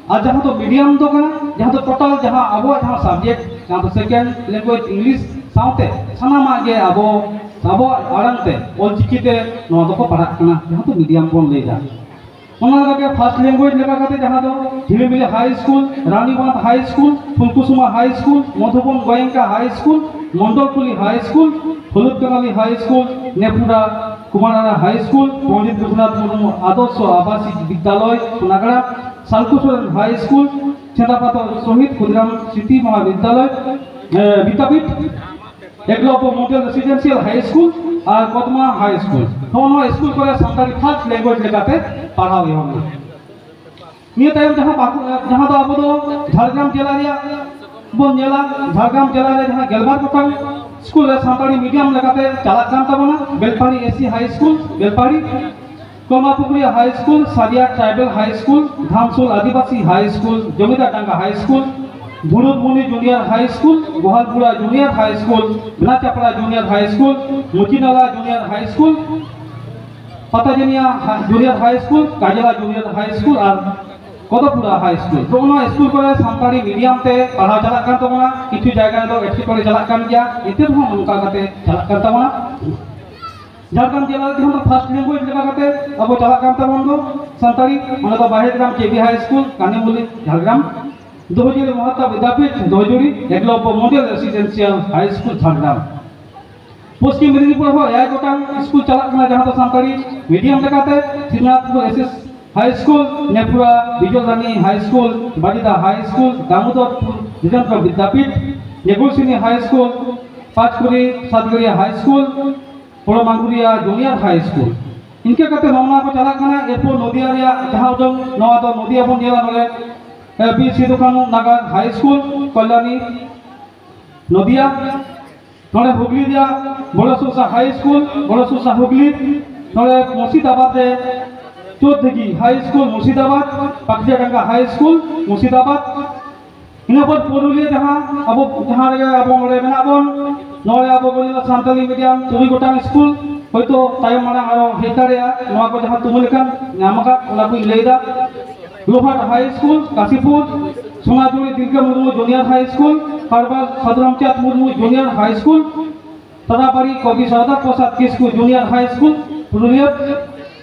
ᱟᱨ ᱡᱟᱦᱟᱸ ᱫᱚ ᱢᱤᱰᱤᱭᱟᱢ ᱫᱚ ᱠᱟᱱᱟ, ᱡᱟᱦᱟᱸ ᱫᱚ ᱴᱳᱴᱟᱞ ᱡᱟᱦᱟᱸ ᱟᱵᱚᱣᱟᱜ ᱡᱟᱦᱟᱸ ᱥᱟᱵᱡᱮᱠᱴ, ᱡᱟᱦᱟᱸ ᱫᱚ ᱥᱮᱠᱮᱱᱰ ᱞᱮᱝᱜᱩᱭᱮᱡᱽ ᱤᱝᱞᱤᱥ ᱥᱟᱶᱛᱮ ᱥᱟᱱᱟᱢᱟᱜ ᱜᱮ ᱟᱵᱚ ᱟᱵᱚᱣᱟᱜ ᱟᱲᱟᱝ ᱛᱮ ᱚᱞᱪᱤᱠᱤ ᱛᱮ ᱱᱚᱣᱟ ᱫᱚᱠᱚ ᱯᱟᱲᱦᱟᱜ ᱠᱟᱱᱟ, ᱡᱟᱦᱟᱸ ᱫᱚ ᱢᱤᱰᱤᱭᱟᱢ ᱵᱚᱱ ᱞᱟᱹᱭᱫᱟ᱾ ᱚᱱᱟ ᱞᱮᱠᱟᱜᱮ ᱯᱷᱟᱨᱥᱴ ᱞᱮᱝᱜᱩᱭᱮᱡᱽ ᱞᱮᱠᱟ ᱠᱟᱛᱮ ᱡᱟᱦᱟᱸ ᱫᱚ ᱡᱷᱤᱞᱤᱢᱤᱞᱤ ᱦᱟᱭ ᱥᱠᱩᱞ, ᱨᱟᱱᱤᱵᱟᱸᱫᱷ ᱦᱟᱭ ᱥᱠᱩᱞ, ᱯᱷᱩᱞᱠᱩᱥᱢᱟ ᱦᱟᱭ ᱥᱠᱩᱞ, ᱢᱚᱫᱷᱩᱵᱚᱱ ᱜᱳᱭᱮᱝᱠᱟ ᱦᱟᱭ ᱥᱠᱩᱞ, ᱢᱚᱱᱰᱚᱞᱠᱩᱞᱤ ᱦᱟᱭ ᱥᱠᱩᱞ, ᱦᱩᱞᱩᱫᱠᱟᱱᱟᱞᱤ ᱦᱟᱭ ᱥᱠᱩᱞ, ᱱᱮᱯᱩᱰᱟ ᱠᱩᱢᱟᱨᱟᱱᱟ ᱦᱟᱭ ᱥᱠᱩᱞ, ᱯᱚᱱᱰᱤᱛ ᱨᱚᱜᱷᱩᱱᱟᱛᱷ ᱢᱩᱨᱢᱩ ᱟᱫᱚᱨᱥᱚ ᱟᱵᱟᱥᱤᱠ ᱵᱤᱫᱽᱭᱟᱞᱚᱭ ᱥᱳᱱᱟᱜᱟᱲᱟ, ᱥᱟᱞᱠᱩᱥᱚᱨᱮᱱ ᱦᱟᱭ ᱥᱠᱩᱞ, ᱪᱷᱮᱫᱟᱯᱟᱛᱚ ᱥᱚᱦᱤᱫ ᱠᱷᱩᱫᱤᱨᱟᱢ ᱥᱢᱨᱤᱛᱤ ᱢᱚᱦᱟᱵᱤᱫᱽᱭᱟᱞᱚᱭ, ᱮ, ᱵᱤᱫᱽᱭᱟᱯᱤᱴ, ᱮᱠᱞᱚᱵᱽᱭᱚ ᱢᱚᱰᱮᱞ ᱨᱮᱥᱤᱰᱮᱱᱥᱤᱭᱟᱞ ᱦᱟᱭ ᱥᱠᱩᱞ ᱟᱨ ᱠᱚᱫᱢᱟ ᱦᱟᱭ ᱥᱠᱩᱞ᱾ ᱱᱚᱜᱼᱚ ᱱᱚᱣᱟ ᱥᱠᱩᱞ ᱠᱚᱨᱮ ᱥᱟᱱᱛᱟᱲᱤ ᱯᱷᱟᱨᱥᱴ ᱞᱮᱝᱜᱩᱭᱮᱡᱽ ᱞᱮᱠᱟᱛᱮ ᱯᱟᱲᱦᱟᱣ ᱮᱦᱚᱵ ᱮᱱᱟ᱾ ᱱᱤᱭᱟᱹ ᱛᱟᱭᱚᱢ ᱡᱟᱦᱟᱸ ᱵᱟᱸᱠᱩ-, ᱡᱟᱦᱟᱸ ᱫᱚ ᱟᱵᱚ ᱫᱚ ᱡᱷᱟᱲᱜᱨᱟᱢ ᱡᱮᱞᱟ ᱨᱮᱭᱟᱜ ᱵᱚᱱ ᱧᱮᱞᱟ, ᱡᱷᱟᱲᱜᱨᱟᱢ ᱡᱮᱞᱟ ᱨᱮ ᱡᱟᱦᱟᱸ ᱜᱮᱞᱵᱟᱨ ᱜᱚᱴᱟᱝ ᱥᱠᱩᱞ ᱨᱮ ᱥᱟᱱᱛᱟᱲᱤ ᱢᱤᱰᱤᱭᱟᱢ ᱞᱮᱠᱟᱛᱮ ᱪᱟᱞᱟᱜ ᱠᱟᱱ ᱛᱟᱵᱚᱱᱟ, Belpahari S C high school, Belpahari, Komapukhuria high school, Sadiya tribal high school, Dhamsul Adibasi high school, Jamidar Danga high school, Bhurudmuni junior high school, Gohalpura junior high school, Benachapra junior high school, Muchinala junior high school, Patajania ᱦᱟ-, junior high school, Kajla junior high school ᱟᱨ Kadopura high school. ᱱᱚᱜᱼᱚ ᱱᱚᱣᱟ school ᱠᱚᱨᱮ Santali medium ᱛᱮ ᱯᱟᱲᱦᱟᱣ ᱪᱟᱞᱟᱜ ᱠᱟᱱ ᱛᱟᱵᱚᱱᱟ᱾ ᱠᱤᱪᱷᱩ ᱡᱟᱭᱜᱟ ᱨᱮᱫᱚ ᱮᱴᱠᱮᱴᱚᱬᱮ ᱪᱟᱞᱟᱜ ᱠᱟᱱ ᱜᱮᱭᱟ, ᱮᱱᱛᱮ ᱨᱮᱦᱚᱸ ᱱᱚᱝᱠᱟ ᱠᱟᱛᱮ ᱪᱟᱞᱟᱜ ᱠᱟᱱ ᱛᱟᱵᱚᱱᱟ᱾ ᱡᱷᱟᱲᱜᱨᱟᱢ ᱡᱮᱞᱟ ᱨᱮ ᱡᱟᱦᱟᱸ ᱫᱚ ᱯᱷᱟᱥᱴ ᱞᱮᱝᱜᱩᱭᱮᱡᱽ ᱞᱮᱠᱟ ᱠᱟᱛᱮ ᱟᱵᱚ ᱪᱟᱞᱟᱜ ᱠᱟᱱ ᱛᱟᱵᱚᱱ ᱫᱚ ᱥᱟᱱᱛᱟᱲᱤ, ᱚᱱᱟ ᱫᱚ Bahergram K B high school, Kanimuli, Jhargram, Dohojuri Mahatma Bidyapith, Dohojuri Eklavya model residential high school, Jhargram. Paschim Medinipur ᱦᱚᱸ ᱮᱭᱟᱭ ᱜᱚᱴᱟᱝ ᱥᱠᱩᱞ ᱪᱟᱞᱟᱜ ᱠᱟᱱᱟ, ᱡᱟᱦᱟᱸ ᱫᱚ ᱥᱟᱱᱛᱟᱲᱤ ᱢᱤᱰᱤᱭᱟᱢ ᱞᱮᱠᱟᱛᱮ ᱥᱤᱵᱱᱟᱛᱷᱯᱩᱨ ᱮᱥ ᱮᱥ ᱦᱟᱭ ᱥᱠᱩᱞ, ᱱᱮᱯᱩᱨᱟ ᱵᱤᱡᱚᱭ ᱨᱟᱱᱤ ᱦᱟᱭ ᱥᱠᱩᱞ, ᱵᱟᱡᱤᱫᱟ ᱦᱟᱭ ᱥᱠᱩᱞ, ᱫᱟᱢᱳᱫᱚᱨᱯᱩᱨ ᱡᱤᱛᱮᱱᱫᱨᱚ ᱵᱤᱫᱽᱭᱟᱯᱤᱴ, ᱱᱮᱜᱩᱞᱥᱤᱱᱤ ᱦᱟᱭ ᱥᱠᱩᱞ, ᱯᱟᱸᱪᱠᱩᱲᱤ ᱥᱟᱛᱜᱟᱲᱤᱭᱟ ᱦᱟᱭ ᱥᱠᱩᱞ, ᱯᱚᱲᱚᱢᱟᱜᱩᱨᱤᱭᱟ ᱡᱩᱱᱤᱭᱟᱨ ᱦᱟᱭ ᱥᱠᱩᱞ᱾ ᱤᱱᱠᱟᱹ ᱠᱟᱛᱮ ᱱᱚᱜᱼᱚ ᱱᱚᱣᱟ ᱠᱚ ᱪᱟᱞᱟᱜ ᱠᱟᱱᱟ᱾ ᱮᱨᱯᱚᱨ ᱱᱚᱫᱤᱭᱟ ᱨᱮᱭᱟᱜ ᱡᱟᱦᱟᱸ ᱩᱰᱟᱹᱝ, ᱱᱚᱣᱟ ᱫᱚ ᱱᱚᱫᱤᱭᱟ ᱵᱚᱱ ᱧᱮᱞᱟ ᱱᱚᱰᱮ, ᱮ, ᱵᱤ ᱥᱤᱫᱩ ᱠᱟᱹᱱᱦᱩ ᱱᱟᱜᱟᱨ ᱦᱟᱭ ᱥᱠᱩᱞ, ᱠᱚᱞᱭᱟᱱᱤ, ᱱᱚᱫᱤᱭᱟ᱾ ᱱᱚᱰᱮ ᱦᱩᱜᱽᱞᱤ ᱨᱮᱭᱟᱜ ᱵᱚᱲᱚ ᱥᱚᱥᱟ ᱦᱟᱭ ᱥᱠᱩᱞ, ᱵᱚᱲᱚ ᱥᱚᱥᱟ ᱦᱩᱜᱽᱞᱤ᱾ ᱱᱚᱰᱮ ᱢᱩᱨᱥᱤᱫᱟᱵᱟᱫᱽ ᱨᱮ ᱪᱳᱫᱽᱫᱷᱤᱜᱤ ᱦᱟᱭ ᱥᱠᱩᱞ ᱢᱩᱨᱥᱤᱫᱟᱵᱟᱫᱽ, ᱯᱟᱠᱷᱤᱡᱟ ᱰᱟᱸᱜᱟ ᱦᱟᱭ ᱥᱠᱩᱞ ᱢᱩᱨᱥᱤᱫᱟᱵᱟᱫᱽ᱾ ᱤᱱᱟᱹ ᱯᱚᱨ ᱯᱩᱨᱩᱞᱤᱭᱟᱹ ᱡᱟᱦᱟᱸ ᱟᱵᱚ, ᱡᱟᱦᱟᱸ ᱨᱮᱜᱮ ᱟᱵᱚ ᱱᱚᱰᱮ ᱢᱮᱱᱟᱜ ᱵᱚᱱ, ᱱᱚᱰᱮ ᱟᱵᱚ ᱵᱚᱱ ᱧᱮᱞᱟ ᱥᱟᱱᱛᱟᱲᱤ ᱢᱤᱰᱤᱭᱟᱢ ᱛᱩᱨᱩᱭ ᱜᱚᱴᱟᱝ ᱥᱠᱩᱞ, ᱦᱚᱭᱛᱳ ᱛᱟᱭᱚᱢ ᱢᱟᱲᱟᱝ ᱟᱨᱚ ᱦᱮᱡ ᱫᱟᱲᱮᱭᱟᱜᱼᱟ, ᱱᱚᱣᱟ ᱠᱚ ᱡᱟᱦᱟᱸ ᱛᱩᱢᱟᱹᱞ ᱟᱠᱟᱱ, ᱧᱟᱢ ᱟᱠᱟᱫ, ᱚᱱᱟ ᱠᱚᱧ ᱞᱟᱹᱭ ᱮᱫᱟ᱾ Lohat high school Kashipur, Sonajuri Dilka Murmu junior high school, Karbar Sadhu Ramchand Murmu junior high school, Tarabari Kobi Saroda Prasad Kisku junior high school Purulia,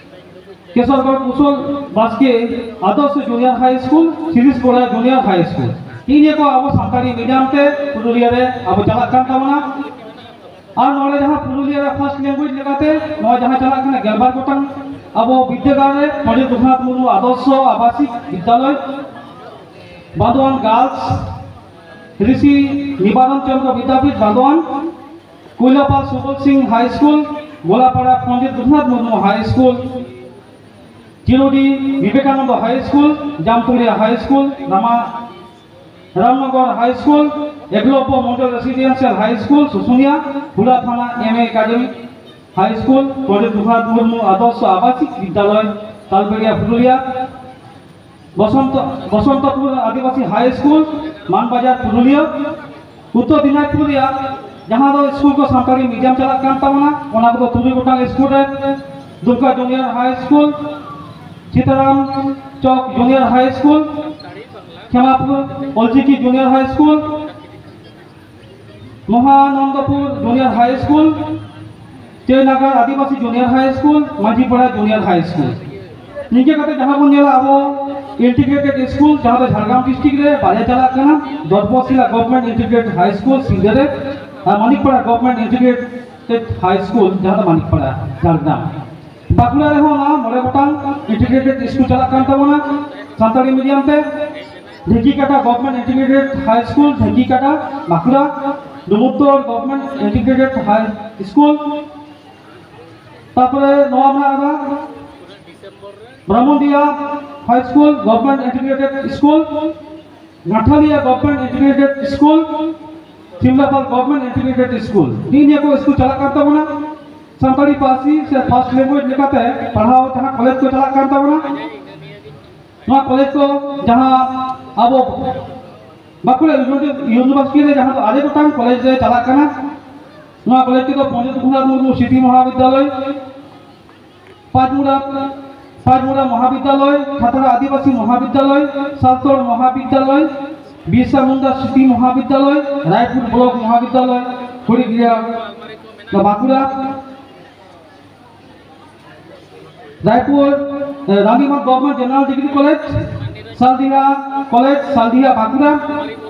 Kesargarh Kusal Baske Adarsha junior high school, Siris Kora junior high school. ᱱᱤᱭᱟᱹ ᱠᱚ ᱟᱵᱚ ᱥᱟᱱᱛᱟᱲᱤ ᱢᱤᱰᱤᱭᱟᱢ ᱛᱮ ᱯᱩᱨᱩᱞᱤᱭᱟᱹ ᱨᱮ ᱟᱵᱚ ᱪᱟᱞᱟᱜ ᱠᱟᱱ ᱛᱟᱵᱚᱱᱟ᱾ ᱟᱨ ᱱᱚᱰᱮ ᱡᱟᱦᱟᱸ ᱯᱩᱨᱩᱞᱤᱭᱟᱹ ᱨᱮ ᱯᱷᱟᱥᱴ ᱞᱮᱝᱜᱩᱭᱮᱡᱽ ᱞᱮᱠᱟᱛᱮ ᱱᱚᱣᱟ ᱡᱟᱦᱟᱸ ᱪᱟᱞᱟᱜ ᱠᱟᱱᱟ, ᱜᱮᱞᱵᱟᱨ ᱜᱚᱴᱟᱝ ᱟᱵᱚ ᱵᱤᱫᱽᱫᱟᱹᱜᱟᱲ ᱨᱮ ᱯᱚᱱᱰᱤᱛ ᱨᱚᱜᱷᱩᱱᱟᱛᱷ ᱢᱩᱨᱢᱩ ᱟᱫᱚᱨᱥᱚ ᱟᱵᱟᱥᱤᱠ ᱵᱤᱫᱽᱭᱟᱞᱚᱭ, ᱵᱟᱸᱫᱳᱣᱟᱱ ᱜᱟᱨᱞᱥ, ᱨᱤᱥᱤ ᱱᱤᱵᱟᱨᱚᱱ ᱪᱚᱸᱫᱽᱨᱚ ᱵᱤᱫᱽᱭᱟᱯᱤᱴ ᱵᱟᱸᱫᱳᱣᱟᱱ, ᱠᱩᱭᱞᱟᱯᱟᱞ ᱥᱩᱵᱳᱫᱷ ᱥᱤᱝ ᱦᱟᱭ ᱥᱠᱩᱞ, ᱜᱳᱞᱟᱯᱟᱲᱟ ᱯᱚᱱᱰᱤᱛ ᱨᱚᱜᱷᱩᱱᱟᱛᱷ ᱢᱩᱨᱢᱩ ᱦᱟᱭ ᱥᱠᱩᱞ, ᱪᱤᱨᱩᱰᱤ ᱵᱤᱵᱮᱠᱟᱱᱚᱱᱫᱚ ᱦᱟᱭ ᱥᱠᱩᱞ, ᱡᱟᱢᱛᱩᱲᱤᱭᱟ ᱦᱟᱭ ᱥᱠᱩᱞ, ᱨᱟᱢᱟ, ᱨᱟᱢᱱᱚᱜᱚᱨ ᱦᱟᱭ ᱥᱠᱩᱞ, ᱮᱠᱞᱚᱵᱽᱵᱚ ᱢᱚᱱᱰᱚᱞ ᱨᱮᱥᱤᱰᱮᱱᱥᱤᱭᱟᱞ ᱦᱟᱭ ᱥᱠᱩᱞ, ᱥᱩᱥᱩᱱᱤᱭᱟ, ᱦᱩᱲᱟ ᱛᱷᱟᱱᱟ ᱮᱢ ᱮ ᱮᱠᱟᱰᱮᱢᱤ, হাই স্কুল, পণ্ডিত রঘুনাথ মুর্মু আদর্শ আবাসিক বিদ্যালয়, তালবেড়িয়া, পুরুলিয়া, বসন্ত বসন্তপুর আদিবাসী হাই স্কুল, মানবাজার, পুরুলিয়া, ᱩᱛᱛᱚᱨ ᱫᱤᱱᱟᱡᱽᱯᱩᱨ ᱨᱮᱭᱟᱜ ᱡᱟᱦᱟᱸ ᱫᱚ ᱥᱠᱩᱞ ᱠᱚ ᱥᱟᱱᱛᱟᱲᱤ ᱢᱤᱰᱤᱭᱟᱢ ᱪᱟᱞᱟᱜ ᱠᱟᱱ ᱛᱟᱵᱚᱱᱟ, ᱚᱱᱟ ᱠᱚᱫᱚ ᱛᱩᱨᱩᱭ ᱜᱚᱴᱟᱝ ᱥᱠᱩᱞ ᱨᱮ, ᱫᱩᱢᱠᱟ ᱡᱩᱱᱤᱭᱚᱨ ᱦᱟᱭ ᱥᱠᱩᱞ, ᱥᱤᱛᱟᱨᱟᱢ ᱪᱚᱠ ᱡᱩᱱᱤᱭᱚᱨ ᱦᱟᱭ ᱥᱠᱩᱞ, ᱠᱷᱮᱢᱟᱯᱩᱨ ᱚᱞᱪᱤᱠᱤ ᱡᱩᱱᱤᱭᱚᱨ ᱦᱟᱭ ᱥᱠᱩᱞ, ᱢᱚᱦᱟᱱᱚᱱᱫᱚᱯᱩᱨ ᱡᱩᱱᱤᱭᱚᱨ ᱦᱟᱭ ᱥᱠᱩᱞ, ᱪᱟᱹᱭᱱᱟᱜᱟᱨ ᱟᱹᱫᱤᱵᱟᱹᱥᱤ ᱡᱩᱱᱤᱭᱚᱨ ᱦᱟᱭ ᱥᱠᱩᱞ, ᱢᱟᱹᱡᱷᱤᱯᱟᱲᱟ ᱡᱩᱱᱤᱭᱚᱨ ᱦᱟᱭ ᱥᱠᱩᱞ᱾ ᱱᱤᱝᱠᱟᱹ ᱠᱟᱛᱮ ᱡᱟᱦᱟᱸ ᱵᱚᱱ ᱧᱮᱞᱟ ᱟᱵᱚ ᱤᱱᱴᱤᱜᱨᱮᱴᱮᱰ ᱥᱠᱩᱞ, ᱡᱟᱦᱟᱸ ᱫᱚ ᱡᱷᱟᱲᱜᱨᱟᱢ ᱰᱤᱥᱴᱨᱤᱠᱴ ᱨᱮ ᱵᱟᱨᱭᱟ ᱪᱟᱞᱟᱜ ᱠᱟᱱᱟ, ᱫᱚᱨᱵᱚᱥᱤᱞᱟ ᱜᱚᱵᱷᱚᱨᱱᱢᱮᱱᱴ ᱤᱱᱴᱤᱜᱨᱮᱴᱮᱰ ᱦᱟᱭ ᱥᱠᱩᱞ ᱥᱤᱞᱫᱟᱹ ᱨᱮ ᱟᱨ Manikpara government integrated high school, ᱡᱟᱦᱟᱸ ᱫᱚ ᱢᱟᱱᱤᱠᱯᱟᱲᱟ, ᱡᱷᱟᱲᱜᱨᱟᱢ᱾ ᱵᱟᱸᱠᱩᱲᱟ ᱨᱮᱦᱚᱸ ᱚᱱᱟ ᱢᱚᱬᱮ ᱜᱚᱴᱟᱝ ᱤᱱᱴᱤᱜᱨᱮᱴᱮᱰ ᱥᱠᱩᱞ ᱪᱟᱞᱟᱜ ᱠᱟᱱ ᱛᱟᱵᱚᱱᱟ ᱥᱟᱱᱛᱟᱲᱤ ᱢᱤᱰᱤᱭᱟᱢ ᱛᱮ᱾ Dhekikata government integrated high school, Dhekikata, Bankura, Dumurtol government integrated high school, ᱛᱟᱨᱯᱚᱨᱮ ᱱᱚᱣᱟ ᱢᱮᱱᱟᱜ ᱟᱠᱟᱫᱟ Brahmundia high school government integrated school, Gathalia government integrated school, Simlapal government integrated school. ᱱᱤᱭᱟᱹ ᱠᱚ ᱥᱠᱩᱞ ᱪᱟᱞᱟᱜ ᱠᱟᱱ ᱛᱟᱵᱚᱱᱟ᱾ ᱥᱟᱱᱛᱟᱲᱤ ᱯᱟᱹᱨᱥᱤ ᱥᱮ ᱯᱷᱟᱨᱥᱴ ᱞᱮᱝᱜᱩᱭᱮᱡᱽ ᱞᱮᱠᱟᱛᱮ ᱯᱟᱲᱦᱟᱣ ᱡᱟᱦᱟᱸ ᱠᱚᱞᱮᱡᱽ ᱠᱚ ᱪᱟᱞᱟᱜ ᱠᱟᱱ ᱛᱟᱵᱚᱱᱟ, ᱱᱚᱣᱟ ᱠᱚᱞᱮᱡᱽ ᱠᱚ ᱡᱟᱦᱟᱸ ᱟᱵᱚ ᱵᱟᱸᱠᱩᱲᱟ ᱤᱭᱩᱱᱤ-, ᱤᱭᱩᱱᱤᱵᱷᱟᱨᱥᱤᱴᱤ ᱨᱮ ᱡᱟᱦᱟᱸ ᱫᱚ ᱟᱨᱮ ᱜᱚᱴᱟᱝ ᱠᱚᱞᱮᱡᱽ ᱨᱮ ᱪᱟᱞᱟᱜ ᱠᱟᱱᱟ, ᱱᱚᱣᱟ ᱠᱚᱞᱮᱡᱽ ᱠᱚᱫᱚ ᱯᱚᱱᱰᱤᱛ ᱨᱚᱜᱷᱩᱱᱟᱛᱷ ᱢᱩᱨᱢᱩ ᱥᱨᱤᱛᱤ ᱢᱚᱦᱟᱵᱤᱫᱽᱫᱟᱞᱚᱭ, ᱯᱟᱸᱪᱢᱩᱲᱟ, ᱯᱟᱸᱪᱢᱩᱲᱟ ᱢᱚᱦᱟᱵᱤᱫᱽᱫᱟᱞᱚᱭ, ᱠᱷᱟᱛᱲᱟ ᱟᱹᱫᱤᱵᱟᱹᱥᱤ ᱢᱚᱦᱟᱵᱤᱫᱽᱫᱟᱞᱚᱭ, ᱥᱟᱞᱛᱳᱲ ᱢᱚᱦᱟᱵᱤᱫᱽᱫᱟᱞᱚᱭ, ᱵᱤᱨᱥᱟ ᱢᱩᱱᱰᱟ ᱥᱨᱤᱛᱤ ᱢᱚᱦᱟᱵᱤᱫᱽᱫᱟᱞᱚᱭ, ᱨᱟᱭᱯᱩᱨ ᱵᱞᱚᱠ ᱢᱚᱦᱟᱵᱤᱫᱽᱫᱟᱞᱚᱭ, ᱠᱷᱚᱲᱤᱜᱤᱨᱟ, ᱵᱟᱸᱠᱩᱲᱟ, ᱨᱟᱭᱯᱩᱨ, ᱮ, Ranimat government general degree college, Saldiha college, Saldiha Bankura,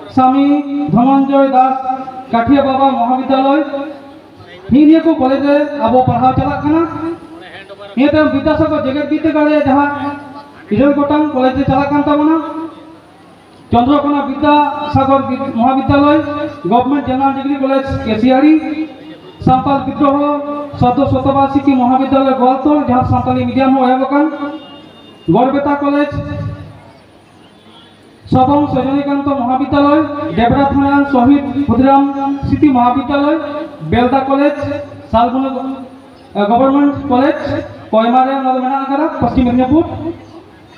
Swami Dhananjay Das Kathia Baba Mahavidyalaya, ᱱᱤᱭᱟᱹ ᱠᱚ ᱠᱚᱞᱮᱡᱽ ᱨᱮ ᱟᱵᱚ ᱯᱟᱲᱦᱟᱣ ᱪᱟᱞᱟᱜ ᱠᱟᱱᱟ᱾ ᱱᱤᱭᱟᱹ ᱛᱟᱭᱚᱢ ᱵᱤᱫᱽᱫᱟᱥᱟᱜᱚᱨ ᱡᱮᱜᱮᱛ ᱵᱤᱨᱫᱟᱹᱜᱟᱲ ᱨᱮ ᱡᱟᱦᱟᱸ ᱤᱨᱟᱹᱞ ᱜᱚᱴᱟᱝ ᱠᱚᱞᱮᱡᱽ ᱨᱮ ᱪᱟᱞᱟᱜ ᱠᱟᱱ ᱛᱟᱵᱚᱱᱟ, ᱪᱚᱱᱫᱨᱚᱠᱳᱱᱟ ᱵᱤᱫᱽᱫᱟᱥᱟᱜᱚᱨ ᱵᱤᱫ-, Mahavidyalaya, government general degree college Keshiari, Santal Bidroho Sardha Satabarshiki Mahavidyalaya Goaltore, ᱡᱟᱦᱟᱸ ᱥᱟᱱᱛᱟᱞᱤ ᱢᱤᱰᱤᱭᱟᱢ ᱦᱚᱸ ᱮᱦᱚᱵ ᱟᱠᱟᱱ, ᱜᱚᱲᱵᱮᱛᱟ ᱠᱚᱞᱮᱡᱽ, ᱥᱚᱵᱚᱝ ᱥᱚᱡᱚᱱᱤᱠᱟᱱᱛᱚ ᱢᱚᱦᱟᱵᱤᱫᱽᱫᱟᱞᱚᱭ, ᱰᱮᱵᱽᱨᱟ ᱛᱷᱟᱱᱟ ᱥᱚᱦᱤᱫ ᱠᱷᱩᱫᱤᱨᱟᱢ Smriti ᱢᱚᱦᱟᱵᱤᱫᱽᱫᱟᱞᱚᱭ, ᱵᱮᱞᱫᱟ college, Salboni government college ᱠᱚᱭᱢᱟ ᱨᱮ ᱚᱱᱟ ᱫᱚ ᱢᱮᱱᱟᱜ ᱟᱠᱟᱫᱟ, ᱯᱚᱥᱪᱤᱢ ᱢᱮᱫᱽᱱᱤᱯᱩᱨ᱾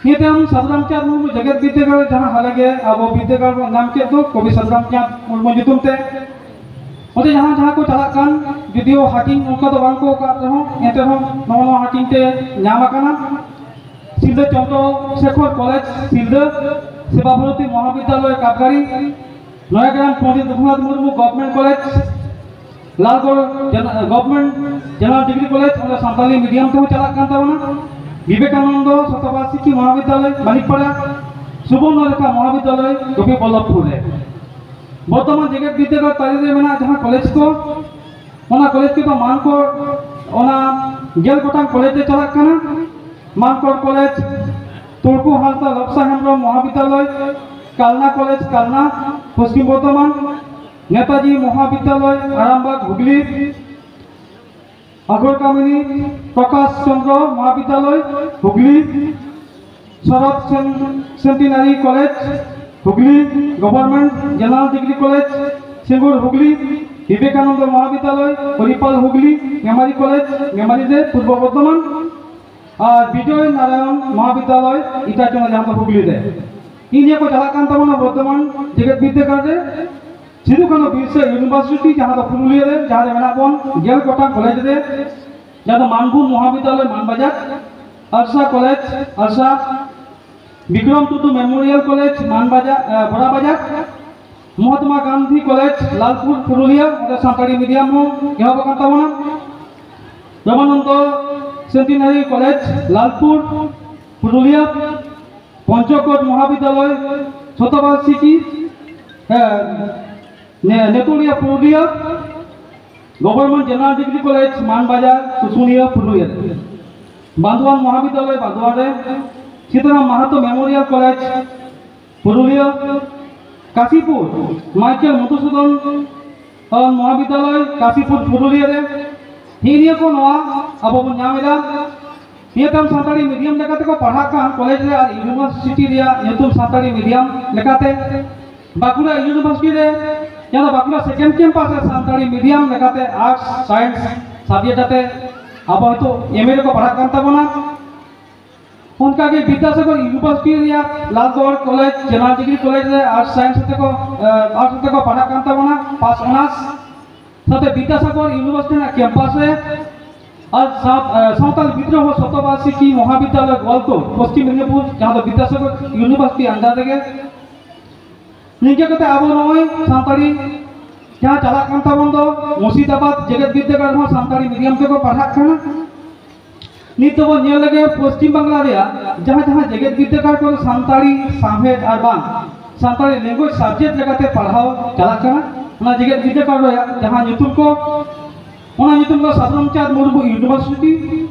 ᱱᱤᱭᱟᱹ ᱛᱟᱭᱚᱢ ᱥᱟᱫᱷᱩ ᱨᱟᱢᱪᱟᱸᱫᱽ ᱢᱩᱨᱢᱩ ᱡᱮᱜᱮᱛ ᱵᱤᱨᱫᱟᱹᱜᱟᱲ, ᱡᱟᱦᱟᱸ ᱦᱟᱞᱮ ᱜᱮ ᱟᱵᱚ ᱵᱤᱨᱫᱟᱹᱜᱟᱲ ᱵᱚᱱ ᱧᱟᱢ ᱠᱮᱫ ᱫᱚ ᱠᱚᱵᱤ ᱥᱟᱫᱷᱩ ᱨᱟᱢᱪᱟᱸᱫᱽ ᱢᱩᱨᱢᱩ ᱧᱩᱛᱩᱢ ᱛᱮ, ᱚᱸᱰᱮ ᱡᱟᱦᱟᱸ ᱡᱟᱦᱟᱸ ᱠᱚ ᱪᱟᱞᱟᱜ ᱠᱟᱱ, ᱡᱩᱫᱤᱭᱳ ᱦᱟᱹᱴᱤᱧ ᱚᱱᱠᱟ ᱫᱚ ᱵᱟᱝ ᱠᱚ ᱟᱠᱟᱫ ᱨᱮᱦᱚᱸ, ᱮᱱᱛᱮ ᱨᱮᱦᱚᱸ ᱱᱚᱜᱼᱚ ᱱᱚᱣᱟ ᱦᱟᱹᱴᱤᱧ ᱛᱮ ᱧᱟᱢ ᱟᱠᱟᱱᱟ᱾ ᱥᱤᱞᱫᱟᱹ Chandra Sekhar college Silda, Seba Bharati Mahavidyalaya Kapgari, Nayagram Pandit Raghunath Murmu government college, Lalgarh ᱡᱮᱱ-, ᱜᱚᱵᱷᱚᱨᱱᱢᱮᱱᱴ ᱡᱮᱱᱟᱨᱮᱞ ᱰᱤᱜᱽᱨᱤ ᱠᱚᱞᱮᱡᱽ, ᱚᱸᱰᱮ ᱥᱟᱱᱛᱟᱞᱤ ᱢᱤᱰᱤᱭᱟᱢ ᱛᱮᱦᱚᱸ ᱪᱟᱞᱟᱜ ᱠᱟᱱ ᱛᱟᱵᱚᱱᱟ᱾ ᱵᱤᱵᱮᱠᱟᱱᱚᱱᱫᱚ ᱥᱚᱛᱚᱵᱟᱨᱥᱤᱠᱤ ᱢᱚᱦᱟᱵᱤᱫᱽᱫᱟᱞᱚᱭ ᱢᱟᱱᱤᱠᱯᱟᱲᱟ, ᱥᱩᱵᱚᱨᱱᱚᱨᱮᱠᱷᱟ ᱢᱚᱦᱟᱵᱤᱫᱽᱫᱟᱞᱚᱭ ᱜᱳᱯᱤᱵᱚᱞᱞᱚᱵᱷᱯᱩᱨ ᱨᱮ᱾ ᱵᱚᱨᱛᱚᱢᱟᱱ ᱡᱮᱜᱮᱛ ᱵᱤᱨᱫᱟᱹᱜᱟᱲ ᱛᱟᱹᱨᱤ ᱨᱮ ᱢᱮᱱᱟᱜ ᱡᱟᱦᱟᱸ ᱠᱚᱞᱮᱡᱽ ᱠᱚ, ᱚᱱᱟ ᱠᱚᱞᱮᱡᱽ ᱠᱚᱫᱚ ᱢᱟᱱᱠᱚᱨ, ᱚᱱᱟ ᱜᱮᱞ ᱜᱚᱴᱟᱝ ᱠᱚᱞᱮᱡᱽ ᱨᱮ ᱪᱟᱞᱟᱜ ᱠᱟᱱᱟ᱾ ᱢᱟᱱᱠᱚᱨ ᱠᱚᱞᱮᱡᱽ, ᱛᱩᱲᱠᱩ ᱦᱟᱸᱥᱫᱟ ᱞᱚᱵᱥᱟ ᱦᱮᱢᱵᱨᱚᱢ ᱢᱚᱦᱟᱵᱤᱫᱽᱫᱟᱞᱚᱭ, ᱠᱟᱞᱱᱟ ᱠᱚᱞᱮᱡᱽ ᱠᱟᱞᱱᱟ, ᱯᱚᱥᱪᱤᱢ ᱵᱚᱨᱫᱷᱚᱢᱟᱱ, ᱱᱮᱛᱟᱡᱤ ᱢᱚᱦᱟᱵᱤᱫᱽᱫᱟᱞᱚᱭ ᱟᱨᱟᱢᱵᱟᱜᱽ ᱦᱩᱜᱽᱞᱤ, ᱟᱜᱚᱨ ᱠᱟᱢᱤᱱᱤ ᱯᱨᱚᱠᱟᱥ ᱪᱚᱸᱫᱽᱨᱚ ᱢᱚᱦᱟᱵᱤᱫᱽᱫᱟᱞᱚᱭ ᱦᱩᱜᱽᱞᱤ, ᱥᱚᱨᱚᱛ ᱥᱮᱱ-, centenary college Hooghly, government general degree college Singur Hooghly, Vivekananda Mahavidyalaya Haripal Hooghly, Memari college Memari ᱨᱮ ᱯᱩᱨᱵᱚ ᱵᱚᱨᱫᱷᱚᱢᱟᱱ, ᱟᱨ ᱵᱤᱡᱚᱭ ᱱᱟᱨᱟᱭᱚᱱ ᱢᱚᱦᱟᱵᱤᱫᱽᱫᱟᱞᱚᱭ ᱤᱴᱟᱪᱚᱱᱟ, ᱡᱟᱦᱟᱸ ᱫᱚ ᱦᱩᱜᱽᱞᱤ ᱨᱮ᱾ ᱤᱧ ᱱᱤᱭᱟᱹ ᱠᱚ ᱪᱟᱞᱟᱜ ᱠᱟᱱ ᱛᱟᱵᱚᱱᱟ ᱵᱚᱨᱫᱷᱚᱢᱟᱱ ᱡᱮᱜᱮᱛ ᱵᱤᱨᱫᱟᱹᱜᱟᱲ ᱨᱮ᱾ ᱥᱤᱫᱩ ᱠᱟᱹᱱᱦᱩ ᱵᱤᱨᱥᱟ ᱤᱭᱩᱱᱤᱵᱷᱟᱨᱥᱤᱴᱤ, ᱡᱟᱦᱟᱸ ᱫᱚ ᱯᱩᱨᱩᱞᱤᱭᱟᱹ ᱨᱮ, ᱡᱟᱦᱟᱸ ᱨᱮ ᱢᱮᱱᱟᱜ ᱵᱚᱱ ᱜᱮᱞ ᱜᱚᱴᱟᱝ ᱠᱚᱞᱮᱡᱽ ᱨᱮ, ᱡᱟᱦᱟᱸ ᱫᱚ ᱢᱟᱱᱵᱷᱩᱢ Mahavidyalaya Manbazar, Arsha college Arsha, Bikram Tudu memorial college Manbazar, ᱟᱸ, ᱵᱚᱲᱟᱵᱟᱡᱟᱨ, ᱢᱚᱦᱟᱛᱢᱟ ᱜᱟᱱᱫᱷᱤ ᱠᱚᱞᱮᱡᱽ ᱞᱟᱞᱯᱩᱨ ᱯᱩᱨᱩᱞᱤᱭᱟᱹ, ᱚᱸᱰᱮ ᱥᱟᱱᱛᱟᱲᱤ ᱢᱤᱰᱤᱭᱟᱢ ᱦᱚᱸ ᱮᱦᱚᱵ ᱟᱠᱟᱱ ᱛᱟᱵᱚᱱᱟ᱾ ᱨᱟᱢᱟᱱᱚᱱᱫᱚ ᱥᱮᱱᱴᱤᱱᱟᱨᱤ ᱠᱚᱞᱮᱡᱽ ᱞᱟᱞᱯᱩᱨ ᱯᱩᱨᱩᱞᱤᱭᱟᱹ, ᱯᱚᱧᱪᱚᱠᱳᱴ ᱢᱚᱦᱟᱵᱤᱫᱽᱫᱟᱞᱚᱭ ᱥᱚᱛᱚᱵᱟᱨᱥᱤᱠᱤ, ᱦᱮᱸ, ᱱᱮ-, Neturia Purulia, government general degree college Manbazar Susunia Purulia, Bandwan Mahavidyalaya Bandwan ᱨᱮ, Sitaram Mahato memorial college Purulia, Kashipur Michael Madhusudan Mahavidyalaya Kashipur Purulia ᱨᱮ᱾ ᱱᱤᱭᱟᱹ ᱠᱚ ᱱᱚᱣᱟ ᱟᱵᱚ ᱵᱚᱱ ᱧᱟᱢ ᱮᱫᱟ᱾ ᱱᱤᱭᱟᱹ ᱛᱟᱭᱚᱢ ᱥᱟᱱᱛᱟᱲᱤ ᱢᱤᱰᱤᱭᱟᱢ ᱞᱮᱠᱟ ᱛᱮᱠᱚ ᱯᱟᱲᱦᱟᱜ ᱠᱟᱱ ᱠᱚᱞᱮᱡᱽ ᱨᱮ ᱟᱨ ᱤᱭᱩᱱᱤᱵᱷᱟᱨᱥᱤᱴᱤ ᱨᱮᱭᱟᱜ ᱧᱩᱛᱩᱢ ᱥᱟᱱᱛᱟᱲᱤ ᱢᱤᱰᱤᱭᱟᱢ ᱞᱮᱠᱟᱛᱮ, ᱵᱟᱸᱠᱩᱲᱟ ᱤᱭᱩᱱᱤᱵᱷᱟᱨᱥᱤᱴᱤ ᱨᱮ ᱡᱟᱦᱟᱸ ᱫᱚ ᱵᱟᱸᱠᱩᱲᱟ ᱥᱮᱠᱮᱱᱰ ᱠᱮᱢᱯᱟᱥ ᱨᱮ ᱥᱟᱱᱛᱟᱲᱤ ᱢᱤᱰᱤᱭᱟᱢ ᱞᱮᱠᱟᱛᱮ ᱟᱨᱴᱥ ᱥᱟᱭᱮᱱᱥ ᱥᱟᱵᱡᱮᱠᱴ ᱟᱛᱮ ᱟᱵᱚ ᱦᱚᱭᱛᱳ ᱮᱢ ᱮ ᱨᱮᱠᱚ ᱯᱟᱲᱦᱟᱜ ᱠᱟᱱ ᱛᱟᱵᱚᱱᱟ, ᱚᱱᱠᱟᱜᱮ ᱵᱤᱫᱽᱫᱟᱥᱟᱜᱚᱨ ᱤᱭᱩᱱᱤᱵᱷᱟᱨᱥᱤᱴᱤ ᱨᱮᱭᱟᱜ Lalgarh college, general degree college ᱨᱮ ᱟᱨᱴᱥ ᱥᱟᱭᱮᱱᱥ ᱛᱮᱠᱚ ᱟᱨᱴᱥ ᱛᱮᱠᱚ ᱯᱟᱲᱦᱟᱜ ᱠᱟᱱ ᱛᱟᱵᱚᱱᱟ ᱯᱟᱥ ᱚᱱᱟᱨᱥ᱾ ᱥᱟᱶᱛᱮ ᱵᱤᱫᱽᱫᱟᱥᱟᱜᱚᱨ ᱤᱭᱩᱱᱤᱵᱷᱟᱨᱥᱤᱴᱤ ᱨᱮᱱᱟᱜ ᱠᱮᱢᱯᱟᱥ ᱨᱮ ᱟᱨ ᱥᱟᱶ- ᱥᱟᱶᱛᱟᱞ ᱵᱤᱫᱽᱨᱳᱦᱚ ᱥᱚᱛᱚᱵᱟᱨᱥᱤᱠᱤ ᱢᱚᱦᱟᱵᱤᱫᱽᱫᱟᱞᱚᱭ ᱜᱳᱣᱟᱞᱛᱳᱲ ᱯᱚᱥᱪᱤᱢ ᱢᱮᱫᱽᱱᱤᱯᱩᱨ, ᱡᱟᱦᱟᱸ ᱫᱚ ᱵᱤᱫᱽᱫᱟᱥᱟᱜᱚᱨ ᱤᱭᱩᱱᱤᱵᱷᱟᱨᱥᱤᱴᱤ ᱟᱱᱰᱟᱨ ᱨᱮᱜᱮ᱾ ᱱᱤᱝᱠᱟᱹ ᱠᱟᱛᱮ ᱟᱵᱚ ᱱᱚᱜᱼᱚᱭ ᱥᱟᱱᱛᱟᱲᱤ ᱡᱟᱦᱟᱸ ᱪᱟᱞᱟᱜ ᱠᱟᱱ ᱛᱟᱵᱚᱱ ᱫᱚ, ᱢᱩᱨᱥᱤᱫᱟᱵᱟᱫᱽ ᱡᱮᱜᱮᱛ ᱵᱤᱨᱫᱟᱹᱜᱟᱲ ᱨᱮᱦᱚᱸ ᱥᱟᱱᱛᱟᱲᱤ ᱢᱤᱰᱤᱭᱟᱢ ᱛᱮᱠᱚ ᱯᱟᱲᱦᱟᱜ ᱠᱟᱱᱟ᱾ ᱱᱤᱛ ᱫᱚᱵᱚᱱ ᱧᱮᱞ ᱞᱮᱜᱮ ᱯᱚᱥᱪᱤᱢ ᱵᱟᱝᱞᱟ ᱨᱮᱭᱟᱜ ᱡᱟᱦᱟᱸ ᱡᱟᱦᱟᱸ ᱡᱮᱜᱮᱛ ᱵᱤᱨᱫᱟᱹᱜᱟᱲ ᱠᱚᱨᱮ ᱥᱟᱱᱛᱟᱲᱤ ᱥᱟᱶᱦᱮᱫ ᱟᱨ ᱵᱟᱝ ᱥᱟᱱᱛᱟᱲᱤ ᱞᱮᱝᱜᱩᱭᱮᱡᱽ ᱥᱟᱵᱡᱮᱠᱴ ᱞᱮᱠᱟᱛᱮ ᱯᱟᱲᱦᱟᱣ ᱪᱟᱞᱟᱜ ᱠᱟᱱᱟ, ᱚᱱᱟ ᱡᱮᱜᱮᱛ ᱵᱤᱨᱫᱟᱹᱜᱟᱲ ᱨᱮᱭᱟᱜ ᱡᱟᱦᱟᱸ ᱧᱩᱛᱩᱢ ᱠᱚ, ᱚᱱᱟ ᱧᱩᱛᱩᱢ ᱫᱚ ᱥᱟᱫᱷᱩᱨᱟᱢᱪᱟᱸᱫᱽ ᱢᱩᱨᱢᱩ ᱤᱭᱩᱱᱤᱵᱷᱟᱨᱥᱤᱴᱤ,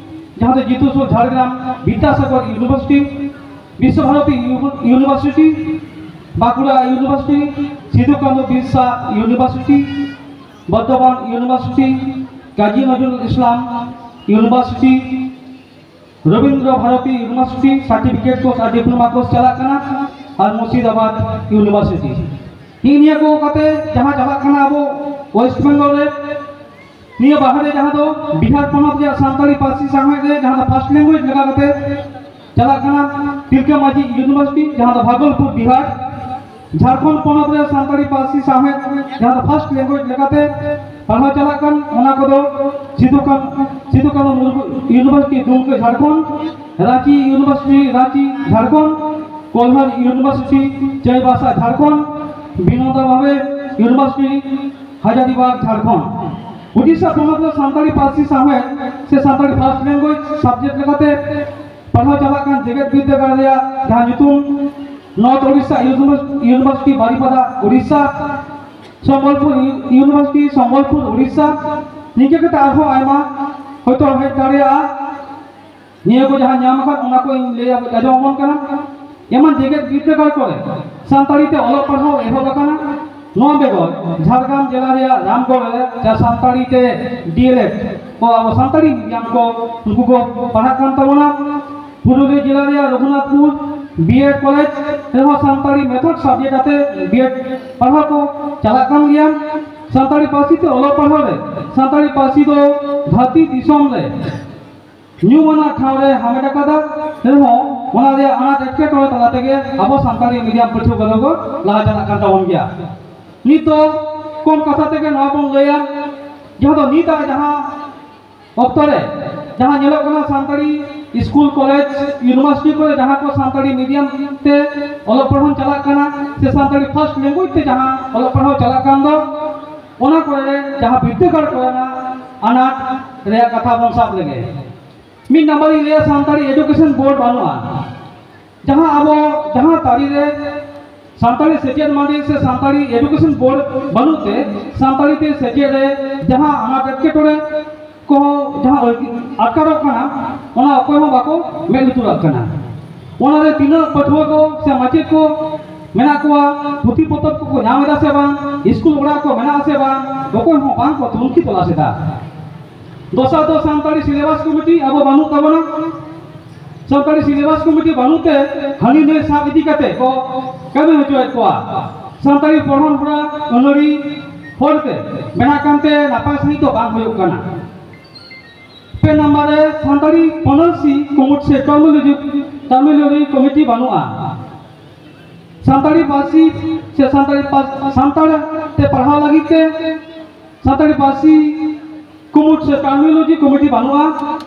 ᱡᱟᱦᱟᱸ ᱫᱚ ᱡᱤᱛᱩ ᱥᱩᱨ ᱡᱷᱟᱲᱜᱨᱟᱢ, ᱵᱤᱫᱽᱫᱟᱥᱟᱜᱚᱨ ᱤᱭᱩᱱᱤᱵᱷᱟᱨᱥᱤᱴᱤ, ᱵᱤᱥᱥᱚ ᱵᱷᱟᱨᱚᱛᱤ ᱤᱭᱩ- university, Bankura university, Sidhu Kanhu Birsa university, Bardhaman university, Kazi Nazrul Islam university, Rabindra Bharati university, certificate course ᱟᱨ ᱰᱤᱯᱞᱳᱢᱟ ᱠᱳᱨᱥ ᱪᱟᱞᱟᱜ ᱠᱟᱱᱟ, ᱟᱨ ᱢᱩᱨᱥᱤᱫᱟᱵᱟᱫᱽ ᱤᱭᱩᱱᱤᱵᱷᱟᱨᱥᱤᱴᱤ᱾ ᱱᱤᱭᱟᱹ ᱠᱚ ᱠᱟᱛᱮ ᱡᱟᱦᱟᱸ ᱪᱟᱞᱟᱜ ᱠᱟᱱᱟ ᱟᱵᱚ ᱳᱭᱮᱥᱴ ᱵᱮᱝᱜᱚᱞ ᱨᱮ, ᱱᱤᱭᱟᱹ ᱵᱟᱦᱟ ᱨᱮ ᱡᱟᱦᱟᱸ ᱫᱚ ᱵᱤᱦᱟᱨ ᱯᱚᱱᱚᱛ ᱨᱮᱭᱟᱜ ᱥᱟᱱᱛᱟᱲᱤ ᱯᱟᱹᱨᱥᱤ ᱥᱟᱶᱦᱮᱫ ᱨᱮ ᱡᱟᱦᱟᱸ ᱫᱚ ᱯᱷᱟᱥᱴ ᱞᱮᱝᱜᱩᱭᱮᱡᱽ ᱞᱮᱠᱟ ᱠᱟᱛᱮ ᱪᱟᱞᱟᱜ ᱠᱟᱱᱟ, ᱛᱤᱞᱠᱟᱹ ᱢᱟᱹᱡᱷᱤ ᱤᱭᱩᱱᱤᱵᱷᱟᱨᱥᱤᱴᱤ, ᱡᱟᱦᱟᱸ ᱫᱚ ᱵᱷᱟᱜᱚᱞᱯᱩᱨ, ᱵᱤᱦᱟᱨ᱾ ᱡᱷᱟᱲᱠᱷᱚᱸᱰ ᱯᱚᱱᱚᱛ ᱨᱮ ᱥᱟᱱᱛᱟᱲᱤ ᱯᱟᱹᱨᱥᱤ ᱥᱟᱶᱦᱮᱫ ᱡᱟᱦᱟᱸ ᱫᱚ ᱯᱷᱟᱥᱴ ᱞᱮᱝᱜᱩᱭᱮᱡᱽ ᱞᱮᱠᱟᱛᱮ ᱯᱟᱲᱦᱟᱣ ᱪᱟᱞᱟᱜ ᱠᱟᱱ, ᱚᱱᱟ ᱠᱚᱫᱚ ᱥᱤᱫᱩ ᱠᱟᱹᱱ- ᱥᱤᱫᱩ ᱠᱟᱹᱱᱦᱩ ᱢᱩᱨᱢᱩ ᱤᱭᱩᱱᱤᱵᱷᱟᱨᱥᱤᱴᱤ, ᱫᱩᱢᱠᱟᱹ, ᱡᱷᱟᱲᱠᱷᱚᱸᱰ, ᱨᱟᱸᱪᱤ ᱤᱭᱩᱱᱤᱵᱷᱟᱨᱥᱤᱴᱤ, ᱨᱟᱸᱪᱤ, ᱡᱷᱟᱲᱠᱷᱚᱸᱰ, ᱠᱳᱞᱦᱟᱱ ᱤᱭᱩᱱᱤᱵᱷᱟᱨᱥᱤᱴᱤ, ᱪᱟᱹᱭᱵᱟᱥᱟ, ᱡᱷᱟᱲᱠᱷᱚᱸᱰ, ᱵᱤᱱᱳᱫᱟ ᱵᱷᱟᱵᱮ ᱤᱭᱩᱱᱤᱵᱷᱟᱨᱥᱤᱴᱤ, ᱦᱟᱡᱟᱨᱤᱵᱟᱜᱽ, ᱡᱷᱟᱲᱠᱷᱚᱸᱰ᱾ ᱩᱰᱤᱥᱟ ᱯᱚᱱᱚᱛ ᱨᱮ ᱥᱟᱱᱛᱟᱲᱤ ᱯᱟᱹᱨᱥᱤ ᱥᱟᱶᱦᱮᱫ ᱥᱮ ᱥᱟᱱᱛᱟᱲᱤ ᱯᱷᱟᱥᱴ ᱞᱮᱝᱜᱩᱭᱮᱡᱽ ᱥᱟᱵᱡᱮᱠᱴ ᱞᱮᱠᱟᱛᱮ ᱯᱟᱲᱦᱟᱣ ᱪᱟᱞᱟᱜ ᱠᱟᱱ ᱡᱮᱜᱮᱛ ᱵᱤᱨᱫᱟᱹᱜᱟᱲ ᱨᱮᱭᱟᱜ ᱡᱟᱦᱟᱸ ᱧᱩᱛᱩᱢ, ᱱᱚᱨᱛᱷ ᱳᱰᱤᱥᱟ ᱤᱭᱩᱱᱤᱵᱷᱟᱨᱥᱤᱴᱤ ᱵᱟᱨᱤᱯᱟᱫᱟ, ᱳᱰᱤᱥᱟ, ᱥᱚᱢᱵᱚᱞᱯᱩᱨ ᱤᱭᱩᱱᱤᱵᱷᱟᱨᱥᱤᱴᱤ ᱥᱚᱢᱵᱚᱞᱯᱩᱨ, ᱳᱰᱤᱥᱟ, ᱱᱤᱝᱠᱟᱹ ᱠᱟᱛᱮ ᱟᱨᱦᱚᱸ ᱟᱭᱢᱟ ᱦᱚᱭᱛᱳ ᱦᱮᱡ ᱫᱟᱲᱮᱭᱟᱜᱼᱟ᱾ ᱱᱤᱭᱟᱹ ᱠᱚ ᱡᱟᱦᱟᱸ ᱧᱟᱢ ᱟᱠᱟᱫ, ᱚᱱᱟ ᱠᱚ ᱤᱧ ᱞᱟᱹᱭ ᱟᱸᱡᱚᱢ ᱟᱵᱚᱱ ᱠᱟᱱᱟ᱾ ᱮᱢᱟᱱ ᱡᱮᱜᱮᱛ ᱵᱤᱨᱫᱟᱹᱜᱟᱲ ᱠᱚᱨᱮ ᱥᱟᱱᱛᱟᱲᱤ ᱛᱮ ᱚᱞᱚᱜ ᱯᱟᱲᱦᱟᱣ ᱮᱦᱚᱵ ᱟᱠᱟᱱᱟ᱾ ᱱᱚᱣᱟ ᱵᱮᱜᱚᱨ ᱡᱷᱟᱲᱜᱨᱟᱢ ᱡᱮᱞᱟ ᱨᱮᱭᱟᱜ ᱨᱟᱢᱜᱚᱲ ᱨᱮ ᱡᱟᱦᱟᱸ ᱥᱟᱱᱛᱟᱲᱤ ᱛᱮ ᱰᱤ ᱮᱞ ᱮᱰ ᱠᱚ, ᱟᱵᱚ ᱥᱟᱱᱛᱟᱲᱤ ᱢᱤᱰᱤᱭᱟᱢ ᱠᱚ, ᱩᱱᱠᱩ ᱠᱚ ᱯᱟᱲᱦᱟᱜ ᱠᱟᱱ ᱛᱟᱵᱚᱱᱟ᱾ ᱯᱩᱨᱩᱞᱤᱭᱟᱹ ᱡᱮᱞᱟ ᱨᱮᱭᱟᱜ ᱨᱚᱜᱷᱩᱱᱟᱛᱷᱯᱩᱨ ᱵᱤ ᱮᱰ ᱠᱚᱞᱮᱡᱽ ᱨᱮᱦᱚᱸ ᱥᱟᱱᱛᱟᱲᱤ ᱢᱮᱛᱷᱚᱰ ᱥᱟᱵᱡᱮᱠᱴ ᱟᱛᱮ ᱵᱤ ᱮᱰ ᱯᱟᱲᱦᱟᱣ ᱠᱚ ᱪᱟᱞᱟᱜ ᱠᱟᱱ ᱜᱮᱭᱟ᱾ ᱥᱟᱱᱛᱟᱲᱤ ᱯᱟᱹᱨᱥᱤ ᱛᱮ ᱚᱞᱚᱜ ᱯᱟᱲᱦᱟᱣ ᱨᱮ ᱥᱟᱱᱛᱟᱲᱤ ᱯᱟᱹᱨᱥᱤ ᱫᱚ ᱫᱷᱟᱹᱨᱛᱤ ᱫᱤᱥᱚᱢ ᱨᱮ ᱧᱩᱢᱟᱱᱟᱜ ᱴᱷᱟᱶ ᱨᱮ ᱦᱟᱢᱮᱴ ᱟᱠᱟᱫᱟ ᱨᱮᱦᱚᱸ, ᱚᱱᱟ ᱨᱮᱭᱟᱜ ᱟᱱᱟᱴ ᱮᱴᱠᱮᱴᱚᱬᱮ ᱛᱟᱞᱟ ᱛᱮᱜᱮ ᱟᱵᱚ ᱥᱟᱱᱛᱟᱲᱤ ᱢᱤᱰᱤᱭᱟᱢ ᱯᱟᱹᱴᱷᱩᱣᱟᱹ ᱠᱚᱫᱚ ᱠᱚ ᱞᱟᱦᱟ ᱪᱟᱞᱟᱜ ᱠᱟᱱ ᱛᱟᱵᱚᱱ ᱜᱮᱭᱟ᱾ ᱱᱤᱛ ᱫᱚ ᱠᱚᱢ ᱠᱟᱛᱷᱟ ᱛᱮᱜᱮ ᱱᱚᱣᱟ ᱵᱚᱱ ᱞᱟᱹᱭᱟ, ᱡᱟᱦᱟᱸ ᱫᱚ ᱱᱤᱛᱟᱜ ᱡᱟᱦᱟᱸ ᱚᱠᱛᱚ ᱨᱮ ᱡᱟᱦᱟᱸ ᱧᱮᱞᱚᱜ ᱠᱟᱱᱟ, ᱥᱟᱱᱛᱟᱲᱤ ᱥᱠᱩᱞ, ᱠᱚᱞᱮᱡᱽ, ᱤᱭᱩᱱᱤᱵᱷᱟᱨᱥᱤᱴᱤ ᱠᱚᱨᱮ ᱡᱟᱦᱟᱸ ᱠᱚ ᱥᱟᱱᱛᱟᱲᱤ ᱢᱤᱰᱤᱭᱟᱢ ᱛᱮ ᱚᱞᱚᱜ ᱯᱟᱲᱦᱟᱣ ᱪᱟᱞᱟᱜ ᱠᱟᱱᱟ ᱥᱮ ᱥᱟᱱᱛᱟᱲᱤ ᱯᱷᱟᱨᱥᱴ ᱞᱮᱝᱜᱩᱭᱮᱡᱽ ᱛᱮ ᱡᱟᱦᱟᱸ ᱚᱞᱚᱜ ᱯᱟᱲᱦᱟᱣ ᱪᱟᱞᱟᱜ ᱠᱟᱱ ᱫᱚ, ᱚᱱᱟ ᱠᱚᱨᱮ ᱡᱟᱦᱟᱸ ᱵᱤᱨᱫᱟᱹᱜᱟᱲ ᱠᱚᱨᱮᱱᱟᱜ ᱟᱱᱟᱴ ᱨᱮᱭᱟᱜ ᱠᱟᱛᱷᱟ ᱵᱚᱱ ᱥᱟᱵ ᱞᱮᱜᱮ᱾ ᱢᱤᱫ ᱱᱟᱢᱵᱟᱨ ᱤᱧ ᱞᱟᱹᱭᱟ, ᱥᱟᱱᱛᱟᱲᱤ ᱮᱰᱩᱠᱮᱥᱚᱱ ᱵᱳᱨᱰ ᱵᱟᱹᱱᱩᱜᱼᱟ᱾ ᱡᱟᱦᱟᱸ ᱟᱵᱚ, ᱡᱟᱦᱟᱸ ᱛᱟᱹᱨᱤ ᱨᱮ ᱥᱟᱱᱛᱟᱲᱤ ᱥᱮᱪᱮᱫ ᱢᱟᱹᱰᱤ ᱥᱮ ᱥᱟᱱᱛᱟᱲᱤ ᱮᱰᱩᱠᱮᱥᱚᱱ ᱵᱳᱨᱰ ᱵᱟᱹᱱᱩᱜ ᱛᱮ, ᱥᱟᱱᱛᱟᱲᱤ ᱛᱮ ᱥᱮᱪᱮᱫ ᱨᱮ ᱡᱟᱦᱟᱸ ᱟᱱᱟᱴ ᱮᱴᱠᱮᱴᱚᱬᱮ ᱠᱚᱦᱚᱸ ᱡᱟᱦᱟᱸ ᱟᱴᱠᱟᱨᱚᱜ ᱠᱟᱱᱟ, ᱚᱱᱟ ᱚᱠᱚᱭ ᱦᱚᱸ ᱵᱟᱠᱚ ᱢᱮᱫ ᱞᱩᱛᱩᱨᱟᱜ ᱠᱟᱱᱟ᱾ ᱚᱱᱟᱨᱮ ᱛᱤᱱᱟᱹᱜ ᱯᱟᱹᱴᱷᱩᱣᱟᱹ ᱠᱚ ᱥᱮ ᱢᱟᱪᱮᱫ ᱠᱚ ᱢᱮᱱᱟᱜ ᱠᱚᱣᱟ, ᱯᱩᱛᱷᱤ ᱯᱚᱛᱚᱵ ᱠᱚᱠᱚ ᱧᱟᱢ ᱮᱫᱟ ᱥᱮ ᱵᱟᱝ, ᱥᱠᱩᱞ ᱚᱲᱟᱜ ᱠᱚ ᱢᱮᱱᱟᱜᱼᱟ ᱥᱮ ᱵᱟᱝ, ᱚᱠᱚᱭ ᱦᱚᱸ ᱵᱟᱝ ᱠᱚ ᱛᱩᱱᱠᱷᱤ ᱛᱚᱞᱟᱥ ᱮᱫᱟ᱾ ᱫᱚᱥᱟᱨ ᱫᱚ ᱥᱟᱱᱛᱟᱲᱤ ᱥᱤᱞᱮᱵᱟᱥ ᱠᱚᱢᱤᱴᱤ ᱟᱵᱚ ᱵᱟᱹᱱᱩᱜ ᱛᱟᱵᱚᱱᱟ᱾ ᱥᱟᱱᱛᱟᱲᱤ ᱥᱤᱞᱮᱵᱟᱥ ᱠᱚᱢᱤᱴᱤ ᱵᱟᱹᱱᱩᱜ ᱛᱮ ᱦᱟᱹᱱᱤ ᱱᱟᱹᱭ ᱥᱟᱵ ᱤᱫᱤ ᱠᱟᱛᱮ ᱠᱚ ᱠᱟᱹᱢᱤ ᱦᱚᱪᱚᱭᱮᱫ ᱠᱚᱣᱟ᱾ ᱥᱟᱱᱛᱟᱲᱤ ᱯᱚᱲᱦᱚᱱ ᱦᱚᱨᱟ ᱟᱹᱱᱟᱹᱲᱤ ᱦᱚᱨᱛᱮ ᱵᱮᱱᱟᱜ ᱠᱟᱱᱛᱮ ᱱᱟᱯᱟᱭ ᱥᱟᱺᱦᱤᱡ ᱫᱚ ᱵᱟᱝ ᱦᱩᱭᱩᱜ ᱠᱟᱱᱟ᱾ ᱯᱮ ᱱᱟᱢᱵᱟᱨ ᱨᱮ ᱥᱟᱱᱛᱟᱲᱤ ᱯᱟᱹᱱᱟᱹᱨᱥᱤ ᱠᱩᱢᱩᱴ ᱥᱮ ᱴᱟᱨᱢᱤᱱᱳᱞᱚᱡᱤ, ᱴᱟᱨᱢᱤᱱᱳᱞᱚᱡᱤ ᱠᱚᱢᱤᱴᱤ ᱵᱟᱹᱱᱩᱜᱼᱟ᱾ ᱥᱟᱱᱛᱟᱲᱤ ᱯᱟᱹᱨᱥᱤ ᱥᱮ ᱥᱟᱱᱛᱟᱲᱤ ᱯᱟᱹᱨ-, ᱥᱟᱱᱛᱟᱲ ᱛᱮ ᱯᱟᱲᱦᱟᱣ ᱞᱟᱹᱜᱤᱫ ᱛᱮ ᱥᱟᱱᱛᱟᱲᱤ ᱯᱟᱹᱨᱥᱤ ᱠᱩᱢᱩᱴ ᱥᱮ ᱴᱟᱨᱢᱤᱱᱳᱞᱚᱡᱤ ᱠᱚᱢᱤᱴᱤ ᱵᱟᱹᱱᱩᱜᱼᱟ᱾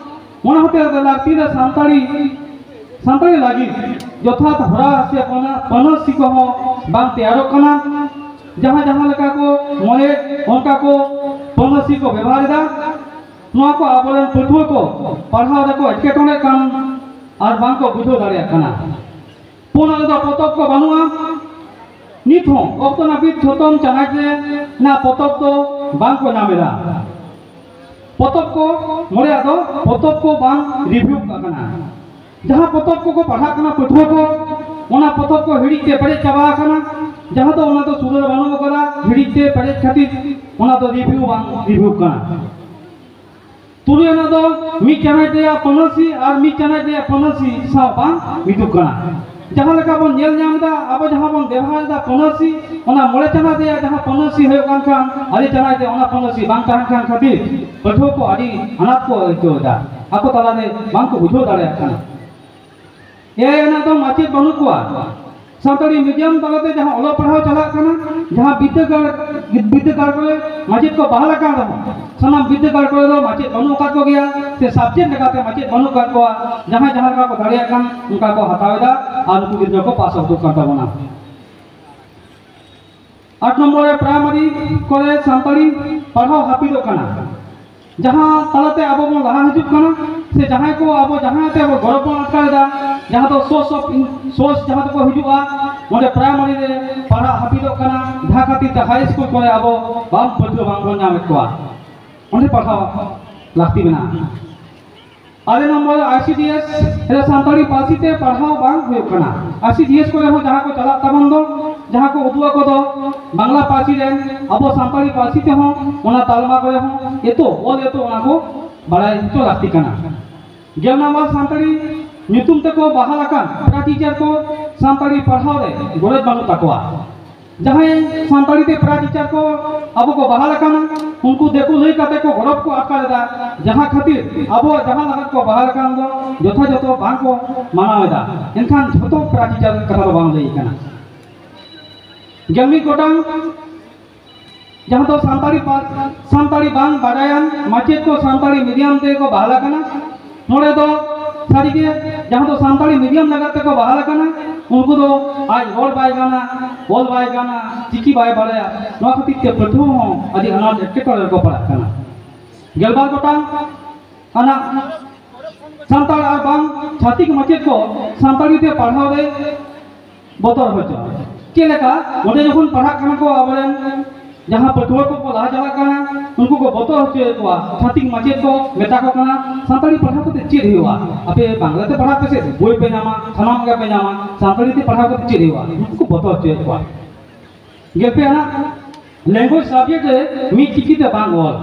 ᱚᱱᱟ ᱦᱚᱛᱮ ᱛᱮ ᱞᱟᱹᱠᱛᱤ ᱨᱮ ᱥᱟᱱᱛᱟᱲᱤ, ᱥᱟᱱᱛᱟᱲᱤ ᱞᱟᱹᱜᱤᱫ ᱡᱚᱛᱷᱟᱛ ᱦᱚᱨᱟ ᱥᱮ ᱯᱟᱹᱱᱟ-, ᱯᱟᱹᱱᱟᱹᱨᱥᱤ ᱠᱚᱦᱚᱸ ᱵᱟᱝ ᱛᱮᱭᱟᱨᱚᱜ ᱠᱟᱱᱟ᱾ ᱡᱟᱦᱟᱸ ᱡᱟᱦᱟᱸ ᱞᱮᱠᱟ ᱠᱚ ᱢᱚᱱᱮᱭᱮᱫ, ᱚᱱᱠᱟ ᱠᱚ ᱯᱟᱹᱱᱟᱹᱨᱥᱤ ᱠᱚ ᱵᱮᱵᱚᱦᱟᱨ ᱮᱫᱟ᱾ ᱱᱚᱣᱟ ᱠᱚ ᱟᱵᱚᱨᱮᱱ ᱯᱟᱹᱴᱷᱩᱣᱟᱹ ᱠᱚ ᱯᱟᱲᱦᱟᱣ ᱨᱮᱠᱚ ᱮᱴᱠᱮᱴᱚᱬᱮᱜ ᱠᱟᱱ ᱟᱨ ᱵᱟᱝ ᱠᱚ ᱵᱩᱡᱷᱟᱹᱣ ᱫᱟᱲᱮᱭᱟᱜ ᱠᱟᱱᱟ᱾ ᱯᱩᱱᱟᱜ ᱨᱮᱫᱚ ᱯᱚᱛᱚᱵ ᱠᱚ ᱵᱟᱹᱱᱩᱜᱼᱟ᱾ ᱱᱤᱛ ᱦᱚᱸ ᱚᱠᱛᱚ ᱱᱟᱹᱯᱤᱛ ᱡᱷᱚᱛᱚᱢ ᱪᱟᱱᱟᱪ ᱨᱮᱱᱟᱜ ᱯᱚᱛᱚᱵ ᱫᱚ ᱵᱟᱝ ᱠᱚ ᱧᱟᱢ ᱮᱫᱟ᱾ ᱯᱚᱛᱚᱵ ᱠᱚ, ᱢᱚᱬᱮᱭᱟᱜ ᱫᱚ ᱯᱚᱛᱚᱵ ᱠᱚ ᱵᱟᱝ ᱨᱤᱵᱷᱤᱭᱩ ᱠᱟᱜ ᱠᱟᱱᱟ᱾ ᱡᱟᱦᱟᱸ ᱯᱚᱛᱚᱵ ᱠᱚᱠᱚ ᱯᱟᱲᱦᱟᱜ ᱠᱟᱱᱟ ᱯᱟᱹᱴᱷᱩᱣᱟᱹ ᱠᱚ, ᱚᱱᱟ ᱯᱚᱛᱚᱵ ᱠᱚ ᱦᱤᱲᱤᱡ ᱛᱮ ᱯᱮᱨᱮᱡ ᱪᱟᱵᱟ ᱟᱠᱟᱱᱟ᱾ ᱡᱟᱦᱟᱸ ᱫᱚ ᱚᱱᱟ ᱫᱚ ᱥᱩᱫᱷᱟᱹᱨ ᱵᱟᱹᱱᱩᱜ ᱟᱠᱟᱫᱟ, ᱦᱤᱲᱤᱡ ᱛᱮ ᱯᱮᱨᱮᱡ ᱠᱷᱟᱹᱛᱤᱨ ᱚᱱᱟ ᱫᱚ ᱨᱤᱵᱷᱤᱭᱩ ᱵᱟᱝ ᱨᱤᱵᱷᱤᱭᱩ ᱠᱟᱱᱟ᱾ ᱛᱩᱨᱩᱭ ᱟᱱᱟᱜ ᱫᱚ ᱢᱤᱫ ᱪᱟᱱᱟᱪ ᱨᱮᱭᱟᱜ ᱯᱟᱹᱱᱟᱹᱨᱥᱤ ᱟᱨ ᱢᱤᱫ ᱪᱟᱱᱟᱪ ᱨᱮᱭᱟᱜ ᱯᱟᱹᱱᱟᱹᱨᱥᱤ ᱥᱟᱶ ᱵᱟᱝ ᱢᱤᱫᱚᱜ ᱠᱟᱱᱟ᱾ ᱡᱟᱦᱟᱸ ᱞᱮᱠᱟ ᱵᱚᱱ ᱧᱮᱞ ᱧᱟᱢ ᱮᱫᱟ, ᱟᱵᱚ ᱡᱟᱦᱟᱸ ᱵᱚᱱ ᱵᱮᱵᱚᱦᱟᱨ ᱮᱫᱟ ᱯᱟᱹᱱᱟᱹᱨᱥᱤ, ᱚᱱᱟ ᱢᱚᱬᱮ ᱪᱟᱱᱟᱪ ᱨᱮᱭᱟᱜ ᱡᱟᱦᱟᱸ ᱯᱟᱹᱱᱟᱹᱨᱥᱤ ᱦᱩᱭᱩᱜ ᱠᱟᱱ ᱠᱷᱟᱱ, ᱟᱹᱰᱤ ᱪᱟᱱᱟᱪ ᱨᱮ ᱚᱱᱟ ᱯᱟᱹᱱᱟᱹᱨᱥᱤ ᱵᱟᱝ ᱛᱟᱦᱮᱱ ᱠᱟᱱ ᱠᱷᱟᱹᱛᱤᱨ ᱯᱟᱹᱴᱷᱩᱣᱟᱹ ᱠᱚ ᱟᱹᱰᱤ ᱟᱱᱟᱴ ᱠᱚ ᱟᱹᱭᱠᱟᱹᱣ ᱮᱫᱟ, ᱟᱠᱚ ᱛᱟᱞᱟᱨᱮ ᱵᱟᱝ ᱠᱚ ᱵᱩᱡᱷᱟᱹᱣ ᱫᱟᱲᱮᱭᱟᱜ ᱠᱟᱱᱟ᱾ ᱮᱭᱟᱭ ᱟᱱᱟᱜ ᱫᱚ ᱢᱟᱪᱮᱫ ᱵᱟᱹᱱᱩᱜ ᱠᱚᱣᱟ᱾ ᱥᱟᱱᱛᱟᱲᱤ ᱢᱤᱰᱤᱭᱟᱢ ᱛᱟᱞᱟᱛᱮ ᱡᱟᱦᱟᱸ ᱚᱞᱚᱜ ᱯᱟᱲᱦᱟᱣ ᱪᱟᱞᱟᱜ ᱠᱟᱱᱟ, ᱡᱟᱦᱟᱸ ᱵᱤᱫᱽᱫᱟᱹᱜᱟᱲ, ᱵᱤᱫᱽᱫᱟᱹᱜᱟᱲ ᱠᱚᱨᱮ ᱢᱟᱪᱮᱫ ᱠᱚ ᱵᱟᱦᱟᱞ ᱟᱠᱟᱱ ᱨᱮᱦᱚᱸ, ᱥᱟᱱᱟᱢ ᱵᱤᱫᱽᱫᱟᱹᱜᱟᱲ ᱠᱚᱨᱮ ᱫᱚ ᱢᱟᱪᱮᱫ ᱵᱟᱹᱱᱩᱜ ᱟᱠᱟᱫ ᱠᱚᱜᱮᱭᱟ, ᱥᱮ ᱥᱟᱵᱡᱮᱠᱴ ᱞᱮᱠᱟᱛᱮ ᱢᱟᱪᱮᱫ ᱵᱟᱹᱱᱩᱜ ᱟᱠᱟᱫ ᱠᱚᱣᱟ᱾ ᱡᱟᱦᱟᱸᱭ ᱡᱟᱦᱟᱸ ᱞᱮᱠᱟ ᱠᱚ ᱫᱟᱲᱮᱭᱟᱜ ᱠᱟᱱ, ᱚᱱᱠᱟ ᱠᱚ ᱦᱟᱛᱟᱣ ᱮᱫᱟ ᱟᱨ ᱩᱱᱠᱩ ᱜᱤᱫᱽᱨᱟᱹ ᱠᱚ ᱯᱟᱥ ᱟᱣᱩᱴᱚᱜ ᱠᱟᱱ ᱛᱟᱵᱚᱱᱟ᱾ ᱟᱴ ᱱᱚᱢᱵᱚᱨ ᱨᱮ, ᱯᱨᱟᱭᱢᱟᱨᱤ ᱠᱚᱨᱮ ᱥᱟᱱᱛᱟᱲᱤ ᱯᱟᱲᱦᱟᱣ ᱦᱟᱹᱯᱤᱫᱚᱜ ᱠᱟᱱᱟ, ᱡᱟᱦᱟᱸ ᱛᱟᱞᱟᱛᱮ ᱟᱵᱚ ᱵᱚᱱ ᱞᱟᱦᱟ ᱦᱤᱡᱩᱜ ᱠᱟᱱᱟ, ᱥᱮ ᱡᱟᱦᱟᱸᱭ ᱠᱚ ᱟᱵᱚ ᱡᱟᱦᱟᱸ ᱛᱮ ᱟᱵᱚ ᱜᱚᱨᱚᱵ ᱵᱚᱱ ᱟᱴᱠᱟᱨ ᱮᱫᱟ, ᱡᱟᱦᱟᱸ ᱫᱚ ᱥᱳᱨᱥ ᱚᱯᱷ ᱥᱳᱨᱥ ᱡᱟᱦᱟᱸ ᱛᱮᱠᱚ ᱦᱤᱡᱩᱜᱼᱟ, ᱚᱸᱰᱮ ᱯᱨᱟᱭᱢᱟᱨᱤ ᱨᱮ ᱯᱟᱲᱦᱟᱜ ᱦᱟᱹᱯᱤᱫᱚᱜ ᱠᱟᱱᱟ, ᱡᱟᱦᱟᱸ ᱠᱷᱟᱹᱛᱤᱨ ᱛᱮ ᱦᱟᱭ ᱥᱠᱩᱞ ᱠᱚᱨᱮ ᱟᱵᱚ ᱵᱟᱝ, ᱯᱟᱹᱴᱷᱩᱣᱟᱹ ᱵᱟᱝ ᱵᱚᱱ ᱧᱟᱢᱮᱫ ᱠᱚᱣᱟ᱾ ᱚᱸᱰᱮ ᱯᱟᱲᱦᱟᱣ ᱞᱟᱹᱠᱛᱤ ᱢᱮᱱᱟᱜᱼᱟ᱾ ᱟᱨᱮ ᱱᱚᱢᱵᱚᱨ, ᱟᱭ ᱥᱤ ᱰᱤ ᱮᱥ ᱨᱮ ᱥᱟᱱᱛᱟᱲᱤ ᱯᱟᱹᱨᱥᱤ ᱛᱮ ᱯᱟᱲᱦᱟᱣ ᱵᱟᱝ ᱦᱩᱭᱩᱜ ᱠᱟᱱᱟ᱾ ᱟᱭ ᱥᱤ ᱰᱤ ᱮᱥ ᱠᱚᱨᱮ ᱦᱚᱸ ᱡᱟᱦᱟᱸ ᱠᱚ ᱪᱟᱞᱟᱜ ᱛᱟᱵᱚᱱ ᱫᱚ, ᱡᱟᱦᱟᱸ ᱠᱚ ᱩᱫᱩᱜ ᱟᱠᱚ ᱫᱚ ᱵᱟᱝᱞᱟ ᱯᱟᱹᱨᱥᱤ ᱨᱮᱱ, ᱟᱵᱚ ᱥᱟᱱᱛᱟᱲᱤ ᱯᱟᱹᱨᱥᱤ ᱛᱮᱦᱚᱸ ᱚᱱᱟ ᱛᱟᱞᱢᱟ ᱠᱚᱨᱮ ᱦᱚᱸ ᱮᱛᱚ ᱚᱞ ᱮᱛᱚ ᱚᱱᱟ ᱠᱚ ᱵᱟᱲᱟᱭ ᱦᱚᱪᱚ ᱞᱟᱹᱠᱛᱤ ᱠᱟᱱᱟ᱾ ᱜᱮᱞ ᱱᱚᱢᱵᱚᱨ, ᱥᱟᱱᱛᱟᱲᱤ ᱧᱩᱛᱩᱢ ᱛᱮᱠᱚ ᱵᱟᱦᱟᱞ ᱟᱠᱟᱱ ᱯᱮᱨᱟ ᱴᱤᱪᱟᱨ ᱠᱚ ᱥᱟᱱᱛᱟᱲᱤ ᱯᱟᱲᱦᱟᱣ ᱨᱮ ᱜᱚᱨᱚᱡᱽ ᱵᱟᱹᱱᱩᱜ ᱛᱟᱠᱚᱣᱟ᱾ ᱡᱟᱦᱟᱸᱭ ᱥᱟᱱᱛᱟᱲᱤ ᱛᱮ ᱯᱮᱨᱟ ᱴᱤᱪᱟᱨ ᱠᱚ ᱟᱵᱚ ᱠᱚ ᱵᱟᱦᱟᱞ ᱟᱠᱟᱱᱟ, ᱩᱱᱠᱩ ᱫᱤᱠᱩ ᱞᱟᱹᱭ ᱠᱟᱛᱮ ᱠᱚ ᱜᱚᱨᱚᱵ ᱠᱚ ᱟᱴᱠᱟᱨ ᱮᱫᱟ, ᱡᱟᱦᱟᱸ ᱠᱷᱟᱹᱛᱤᱨ ᱟᱵᱚᱣᱟᱜ ᱡᱟᱦᱟᱸ ᱞᱟᱜᱟᱫ ᱠᱚ ᱵᱟᱦᱟᱞ ᱟᱠᱟᱱ ᱫᱚ ᱡᱚᱛᱷᱟᱡᱚᱛᱷᱚ ᱵᱟᱝ ᱠᱚ ᱢᱟᱱᱟᱣ ᱮᱫᱟ᱾ ᱮᱱᱠᱷᱟᱱ ᱡᱷᱚᱛᱚ ᱯᱮᱨᱟ ᱴᱤᱪᱟᱨ ᱠᱟᱛᱷᱟ ᱫᱚ ᱵᱟᱝ ᱞᱟᱹᱭ ᱠᱟᱱᱟ᱾ ᱜᱮᱞ ᱢᱤᱫ ᱜᱚᱴᱟᱝ ᱡᱟᱦᱟᱸ ᱫᱚ ᱥᱟᱱᱛᱟᱲᱤ ᱯᱟᱹᱨ-, ᱥᱟᱱᱛᱟᱲᱤ ᱵᱟᱝ ᱵᱟᱰᱟᱭᱟᱱ ᱢᱟᱪᱮᱫ ᱠᱚ ᱥᱟᱱᱛᱟᱲᱤ ᱢᱤᱰᱤᱭᱟᱢ ᱛᱮᱠᱚ ᱵᱟᱦᱟᱞ ᱟᱠᱟᱱᱟ᱾ ᱱᱚᱰᱮ ᱫᱚ ᱥᱟᱹᱨᱤᱜᱮ ᱡᱟᱦᱟᱸ ᱫᱚ ᱥᱟᱱᱛᱟᱲᱤ ᱢᱤᱰᱤᱭᱟᱢ ᱞᱟᱜᱟᱫ ᱛᱮᱠᱚ ᱵᱟᱦᱟᱞ ᱟᱠᱟᱱᱟ, ᱩᱱᱠᱩ ᱫᱚ ᱟᱡ ᱨᱚᱲ ᱵᱟᱭ ᱜᱟᱱᱟ, ᱚᱞ ᱵᱟᱭ ᱜᱟᱱᱟ, ᱪᱤᱠᱤ ᱵᱟᱭ ᱵᱟᱲᱟᱭᱟ᱾ ᱱᱚᱣᱟ ᱠᱷᱟᱹᱛᱤᱨ ᱛᱮ ᱯᱟᱹᱴᱷᱩᱣᱟᱹ ᱦᱚᱸ ᱟᱹᱰᱤ ᱟᱱᱟᱴ ᱮᱴᱠᱮᱴᱚᱬᱮ ᱨᱮᱠᱚ ᱯᱟᱲᱟᱜ ᱠᱟᱱᱟ᱾ ᱜᱮᱞᱵᱟᱨ ᱜᱚᱴᱟᱝ ᱟᱱᱟᱜ ᱥᱟᱱᱛᱟᱲ ᱟᱨ ᱵᱟᱝ ᱪᱷᱟᱹᱛᱤᱠ ᱢᱟᱪᱮᱫ ᱠᱚ ᱥᱟᱱᱛᱟᱲᱤ ᱛᱮ ᱯᱟᱲᱦᱟᱣ ᱨᱮ ᱵᱚᱛᱚᱨ ᱦᱚᱪᱚ᱾ ᱪᱮᱫ ᱞᱮᱠᱟ? ᱚᱸᱰᱮ ᱡᱚᱠᱷᱚᱱ ᱯᱟᱲᱦᱟᱜ ᱠᱟᱱᱟ ᱠᱚ ᱟᱵᱚᱨᱮᱱ ᱡᱟᱦᱟᱸ ᱯᱟᱹᱴᱷᱩᱣᱟᱹ ᱠᱚᱠᱚ ᱞᱟᱦᱟ ᱪᱟᱞᱟᱜ ᱠᱟᱱᱟ, ᱩᱱᱠᱩ ᱠᱚ ᱵᱚᱛᱚᱨ ᱦᱚᱪᱚᱭᱮᱫ ᱠᱚᱣᱟ᱾ ᱪᱷᱟᱹᱛᱤᱠ ᱢᱟᱪᱮᱫ ᱠᱚ ᱢᱮᱛᱟ ᱠᱚ ᱠᱟᱱᱟ, "ᱥᱟᱱᱛᱟᱲᱤ ᱯᱟᱲᱦᱟᱣ ᱠᱟᱛᱮ ᱪᱮᱫ ᱦᱩᱭᱩᱜᱼᱟ? ᱟᱯᱮ ᱵᱟᱝᱞᱟ ᱛᱮ ᱯᱟᱲᱦᱟᱜ ᱯᱮ, ᱥᱮ ᱵᱳᱭ ᱯᱮ ᱧᱟᱢᱟ, ᱥᱟᱱᱟᱢ ᱜᱮ ᱯᱮ ᱧᱟᱢᱟ, ᱥᱟᱱᱛᱟᱲᱤ ᱛᱮ ᱯᱟᱲᱦᱟᱣ ᱠᱟᱛᱮ ᱪᱮᱫ ᱦᱩᱭᱩᱜᱼᱟ?" ᱩᱱᱠᱩ ᱠᱚ ᱵᱚᱛᱚᱨ ᱦᱚᱪᱚᱭᱮᱫ ᱠᱚᱣᱟ᱾ ᱜᱮᱞ ᱯᱮ ᱟᱱᱟᱜ, ᱞᱮᱝᱜᱩᱭᱮᱡᱽ ᱥᱟᱵᱡᱮᱠᱴ ᱨᱮ ᱢᱤᱫ ᱪᱤᱠᱤ ᱛᱮ ᱵᱟᱝ ᱚᱞ᱾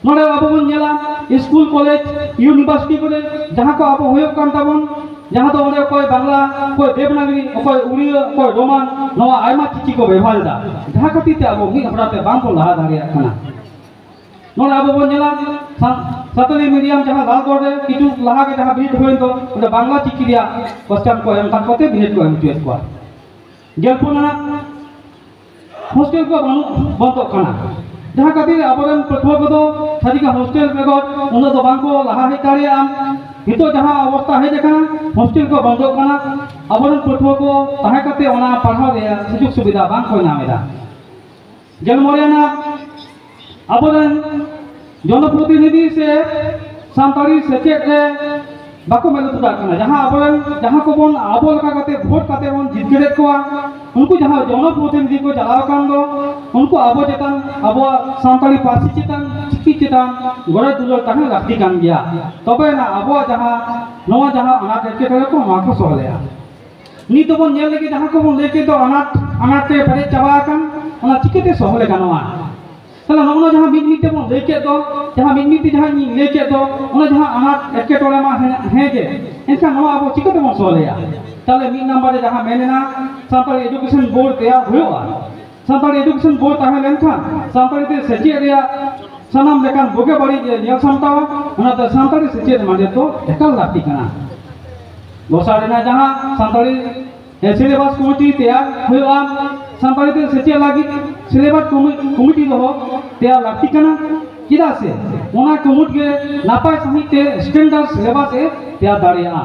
ᱱᱚᱰᱮ ᱟᱵᱚ ᱵᱚᱱ ᱧᱮᱞᱟ, ᱥᱠᱩᱞ, ᱠᱚᱞᱮᱡᱽ, ᱤᱭᱩᱱᱤᱵᱷᱟᱨᱥᱤᱴᱤ ᱠᱚᱨᱮ ᱡᱟᱦᱟᱸ ᱠᱚ ᱟᱵᱚ ᱦᱩᱭᱩᱜ ᱠᱟᱱ ᱛᱟᱵᱚᱱ, ᱡᱟᱦᱟᱸ ᱫᱚ ᱚᱸᱰᱮ ᱚᱠᱚᱭ ᱵᱟᱝᱞᱟ, ᱚᱠᱚᱭ ᱫᱮᱵᱽᱱᱟᱜᱽᱨᱤ, ᱚᱠᱚᱭ ᱩᱲᱤᱭᱟ, ᱚᱠᱚᱭ ᱨᱳᱢᱟᱱ, ᱱᱚᱣᱟ ᱟᱭᱢᱟ ᱪᱤᱠᱤ ᱠᱚ ᱵᱮᱵᱚᱦᱟᱨ ᱮᱫᱟ, ᱡᱟᱦᱟᱸ ᱠᱷᱟᱹᱛᱤᱨ ᱛᱮ ᱟᱵᱚ ᱢᱤᱫ ᱦᱚᱲᱟᱛᱮ ᱵᱟᱝ ᱵᱚᱱ ᱞᱟᱦᱟ ᱫᱟᱲᱮᱭᱟᱜ ᱠᱟᱱᱟ᱾ ᱱᱚᱰᱮ ᱟᱵᱚ ᱵᱚᱱ ᱧᱮᱞᱟ, ᱥᱟᱱ-, ᱥᱟᱱᱛᱟᱲᱤ medium ᱡᱟᱦᱟᱸ ᱞᱟᱞᱜᱚᱲ ᱨᱮ ᱠᱤᱪᱷᱩ ᱞᱟᱦᱟ ᱜᱮ ᱡᱟᱦᱟᱸ ᱵᱤᱱᱤᱰ ᱦᱩᱭᱮᱱ ᱫᱚ, ᱚᱸᱰᱮ ᱵᱟᱝᱞᱟ ᱪᱤᱠᱤ ᱨᱮᱭᱟᱜ question ᱠᱚ ᱮᱢ ᱠᱟᱛᱮ ᱵᱤᱱᱤᱰ ᱠᱚ ᱮᱢ ᱦᱚᱪᱚᱭᱮᱫ ᱠᱚᱣᱟ᱾ ᱜᱮᱞᱯᱩᱱ ᱟᱱᱟᱜ hostel ᱠᱚ ᱵᱟᱹᱱᱩᱜ, ᱵᱚᱱᱫᱚᱜ ᱠᱟᱱᱟ, ᱡᱟᱦᱟᱸ ᱠᱷᱟᱹᱛᱤᱨ ᱟᱵᱚᱨᱮᱱ ᱯᱟᱹᱴᱷᱩᱣᱟᱹ ᱠᱚᱫᱚ ᱥᱟᱹᱨᱤᱜᱮ hostel ᱵᱮᱜᱚᱨ ᱩᱱᱟᱹᱜ ᱫᱚ ᱵᱟᱝ ᱠᱚ ᱞᱟᱦᱟ ᱦᱮᱡ ᱫᱟᱲᱮᱭᱟᱜᱼᱟ᱾ ᱱᱤᱛᱚᱜ ᱡᱟᱦᱟᱸ ᱚᱵᱚᱥᱛᱟ ᱦᱮᱡ ᱟᱠᱟᱱᱟ, hostel ᱠᱚ ᱵᱚᱱᱫᱚᱜ ᱠᱟᱱᱟ, ᱟᱵᱚᱨᱮᱱ ᱯᱟᱹᱴᱷᱩᱣᱟᱹ ᱠᱚ ᱛᱟᱦᱮᱸ ᱠᱟᱛᱮ ᱚᱱᱟ ᱯᱟᱲᱦᱟᱣ ᱨᱮᱭᱟᱜ ᱥᱩᱡᱳᱜᱽ ᱥᱩᱵᱤᱫᱷᱟ ᱵᱟᱝ ᱠᱚ ᱧᱟᱢ ᱮᱫᱟ᱾ ᱜᱮᱞ ᱢᱚᱬᱮ ᱟᱱᱟᱜ, ᱟᱵᱚᱨᱮᱱ ᱡᱚᱱᱚᱯᱨᱚᱛᱤᱱᱤᱫᱷᱤ ᱥᱮ ᱥᱟᱱᱛᱟᱲᱤ ᱥᱮᱪᱮᱫ ᱨᱮ ᱵᱟᱠᱚ ᱢᱮᱦᱱᱚᱛ ᱫᱟᱲᱮᱭᱟᱜ ᱠᱟᱱᱟ᱾ ᱡᱟᱦᱟᱸ ᱟᱵᱚᱨᱮᱱ, ᱡᱟᱦᱟᱸ ᱠᱚᱵᱚᱱ ᱟᱵᱚ ᱞᱮᱠᱟ ᱠᱟᱛᱮ ᱵᱷᱳᱴ ᱠᱟᱛᱮ ᱵᱚᱱ ᱡᱤᱛᱠᱟᱹᱨᱮᱫ ᱠᱚᱣᱟ, ᱩᱱᱠᱩ ᱡᱟᱦᱟᱸ ᱡᱚᱱᱚᱯᱨᱚᱛᱤᱱᱤᱫᱷᱤ ᱠᱚ ᱪᱟᱞᱟᱣ ᱟᱠᱟᱱ ᱫᱚ, ᱩᱱᱠᱩ ᱟᱵᱚ ᱪᱮᱛᱟᱱ, ᱟᱵᱚᱣᱟᱜ ᱥᱟᱱᱛᱟᱲᱤ ᱯᱟᱹᱨᱥᱤ ᱪᱮᱛᱟᱱ, ᱪᱤᱠᱤ ᱪᱮᱛᱟᱱ ᱜᱚᱨᱚᱡᱽ ᱫᱩᱞᱟᱹᱲ ᱛᱟᱦᱮᱸ ᱞᱟᱹᱠᱛᱤ ᱠᱟᱱ ᱜᱮᱭᱟ᱾ ᱛᱚᱵᱮ ᱮᱱᱟ ᱟᱵᱚᱣᱟᱜ ᱡᱟᱦᱟᱸ, ᱱᱚᱣᱟ ᱡᱟᱦᱟᱸ ᱟᱱᱟᱴ ᱮᱴᱠᱮᱴᱚᱬᱮ ᱠᱚ, ᱱᱚᱣᱟ ᱠᱚ ᱥᱚᱦᱞᱮᱜᱼᱟ᱾ ᱱᱤᱛ ᱫᱚᱵᱚᱱ ᱧᱮᱞ ᱞᱮᱜᱮ, ᱡᱟᱦᱟᱸ ᱠᱚᱵᱚᱱ ᱞᱟᱹᱭ ᱠᱮᱫ ᱫᱚ ᱟᱱᱟᱴ, ᱟᱱᱟᱴ ᱛᱮ ᱯᱮᱨᱮᱡ ᱪᱟᱵᱟ ᱟᱠᱟᱱ, ᱚᱱᱟ ᱪᱤᱠᱟᱹᱛᱮ ᱥᱚᱦᱞᱮ ᱜᱟᱱᱚᱜᱼᱟ? ᱛᱟᱦᱞᱮ ᱱᱚᱜᱼᱚ ᱱᱚᱣᱟ ᱡᱟᱦᱟᱸ ᱢᱤᱫ ᱢᱤᱫ ᱛᱮᱵᱚᱱ ᱞᱟᱹᱭ ᱠᱮᱫ ᱫᱚ, ᱡᱟᱦᱟᱸ ᱢᱤᱫ ᱢᱤᱫ ᱛᱮ ᱡᱟᱦᱟᱸ ᱤᱧ ᱞᱟᱹᱭ ᱠᱮᱫ ᱫᱚ, ᱚᱱᱟ ᱡᱟᱦᱟᱸ ᱟᱱᱟᱴ ᱮᱴᱠᱮᱴᱚᱬᱮ ᱢᱟ ᱦᱮᱸ, ᱦᱮᱸ ᱜᱮ, ᱮᱱᱠᱷᱟᱱ ᱱᱚᱣᱟ ᱟᱵᱚ ᱪᱤᱠᱟᱹ ᱛᱮᱵᱚᱱ ᱥᱚᱦᱞᱮᱭᱟ? ᱛᱟᱦᱞᱮ ᱢᱤᱫ ᱱᱟᱢᱵᱟᱨ ᱨᱮ ᱡᱟᱦᱟᱸ ᱢᱮᱱ ᱮᱱᱟ, ᱥᱟᱱᱛᱟᱲᱤ education board ᱛᱮᱭᱟᱨ ᱦᱩᱭᱩᱜᱼᱟ᱾ ᱥᱟᱱᱛᱟᱲᱤ education board ᱛᱟᱦᱮᱸ ᱞᱮᱱᱠᱷᱟᱱ ᱥᱟᱱᱛᱟᱲᱤ ᱛᱮ ᱥᱮᱪᱮᱫ ᱨᱮᱭᱟᱜ ᱥᱟᱱᱟᱢ ᱞᱮᱠᱟᱱ ᱵᱩᱜᱤ ᱵᱟᱹᱲᱤᱡ ᱮ ᱧᱮᱞ ᱥᱟᱢᱴᱟᱣᱟ᱾ ᱚᱱᱟᱛᱮ ᱥᱟᱱᱛᱟᱲᱤ ᱥᱮᱪᱮᱫ ᱢᱟᱪᱮᱫ ᱫᱚ ᱮᱠᱟᱞ ᱞᱟᱹᱠᱛᱤ ᱠᱟᱱᱟ᱾ ᱫᱚᱥᱟᱨ ᱨᱮᱱᱟᱜ ᱡᱟᱦᱟᱸ ᱥᱟᱱᱛᱟᱲᱤ, ᱮ, syllabus committee ᱛᱮᱭᱟᱨ ᱦᱩᱭᱩᱜᱼᱟ, ᱥᱟᱱᱛᱟᱲᱤ ᱛᱮ ᱥᱮᱪᱮᱫ ᱞᱟᱹᱜᱤᱫ syllabus commi-, committee ᱫᱚᱦᱚ ᱛᱮᱭᱟᱨ ᱞᱟᱹᱠᱛᱤ ᱠᱟᱱᱟ, ᱪᱮᱫᱟᱜ ᱥᱮ ᱚᱱᱟ ᱠᱩᱢᱩᱴ ᱜᱮ ᱱᱟᱯᱟᱭ ᱥᱟᱺᱦᱤᱡ ᱛᱮ standard syllabus ᱮ ᱛᱮᱭᱟᱨ ᱫᱟᱲᱮᱭᱟᱜᱼᱟ᱾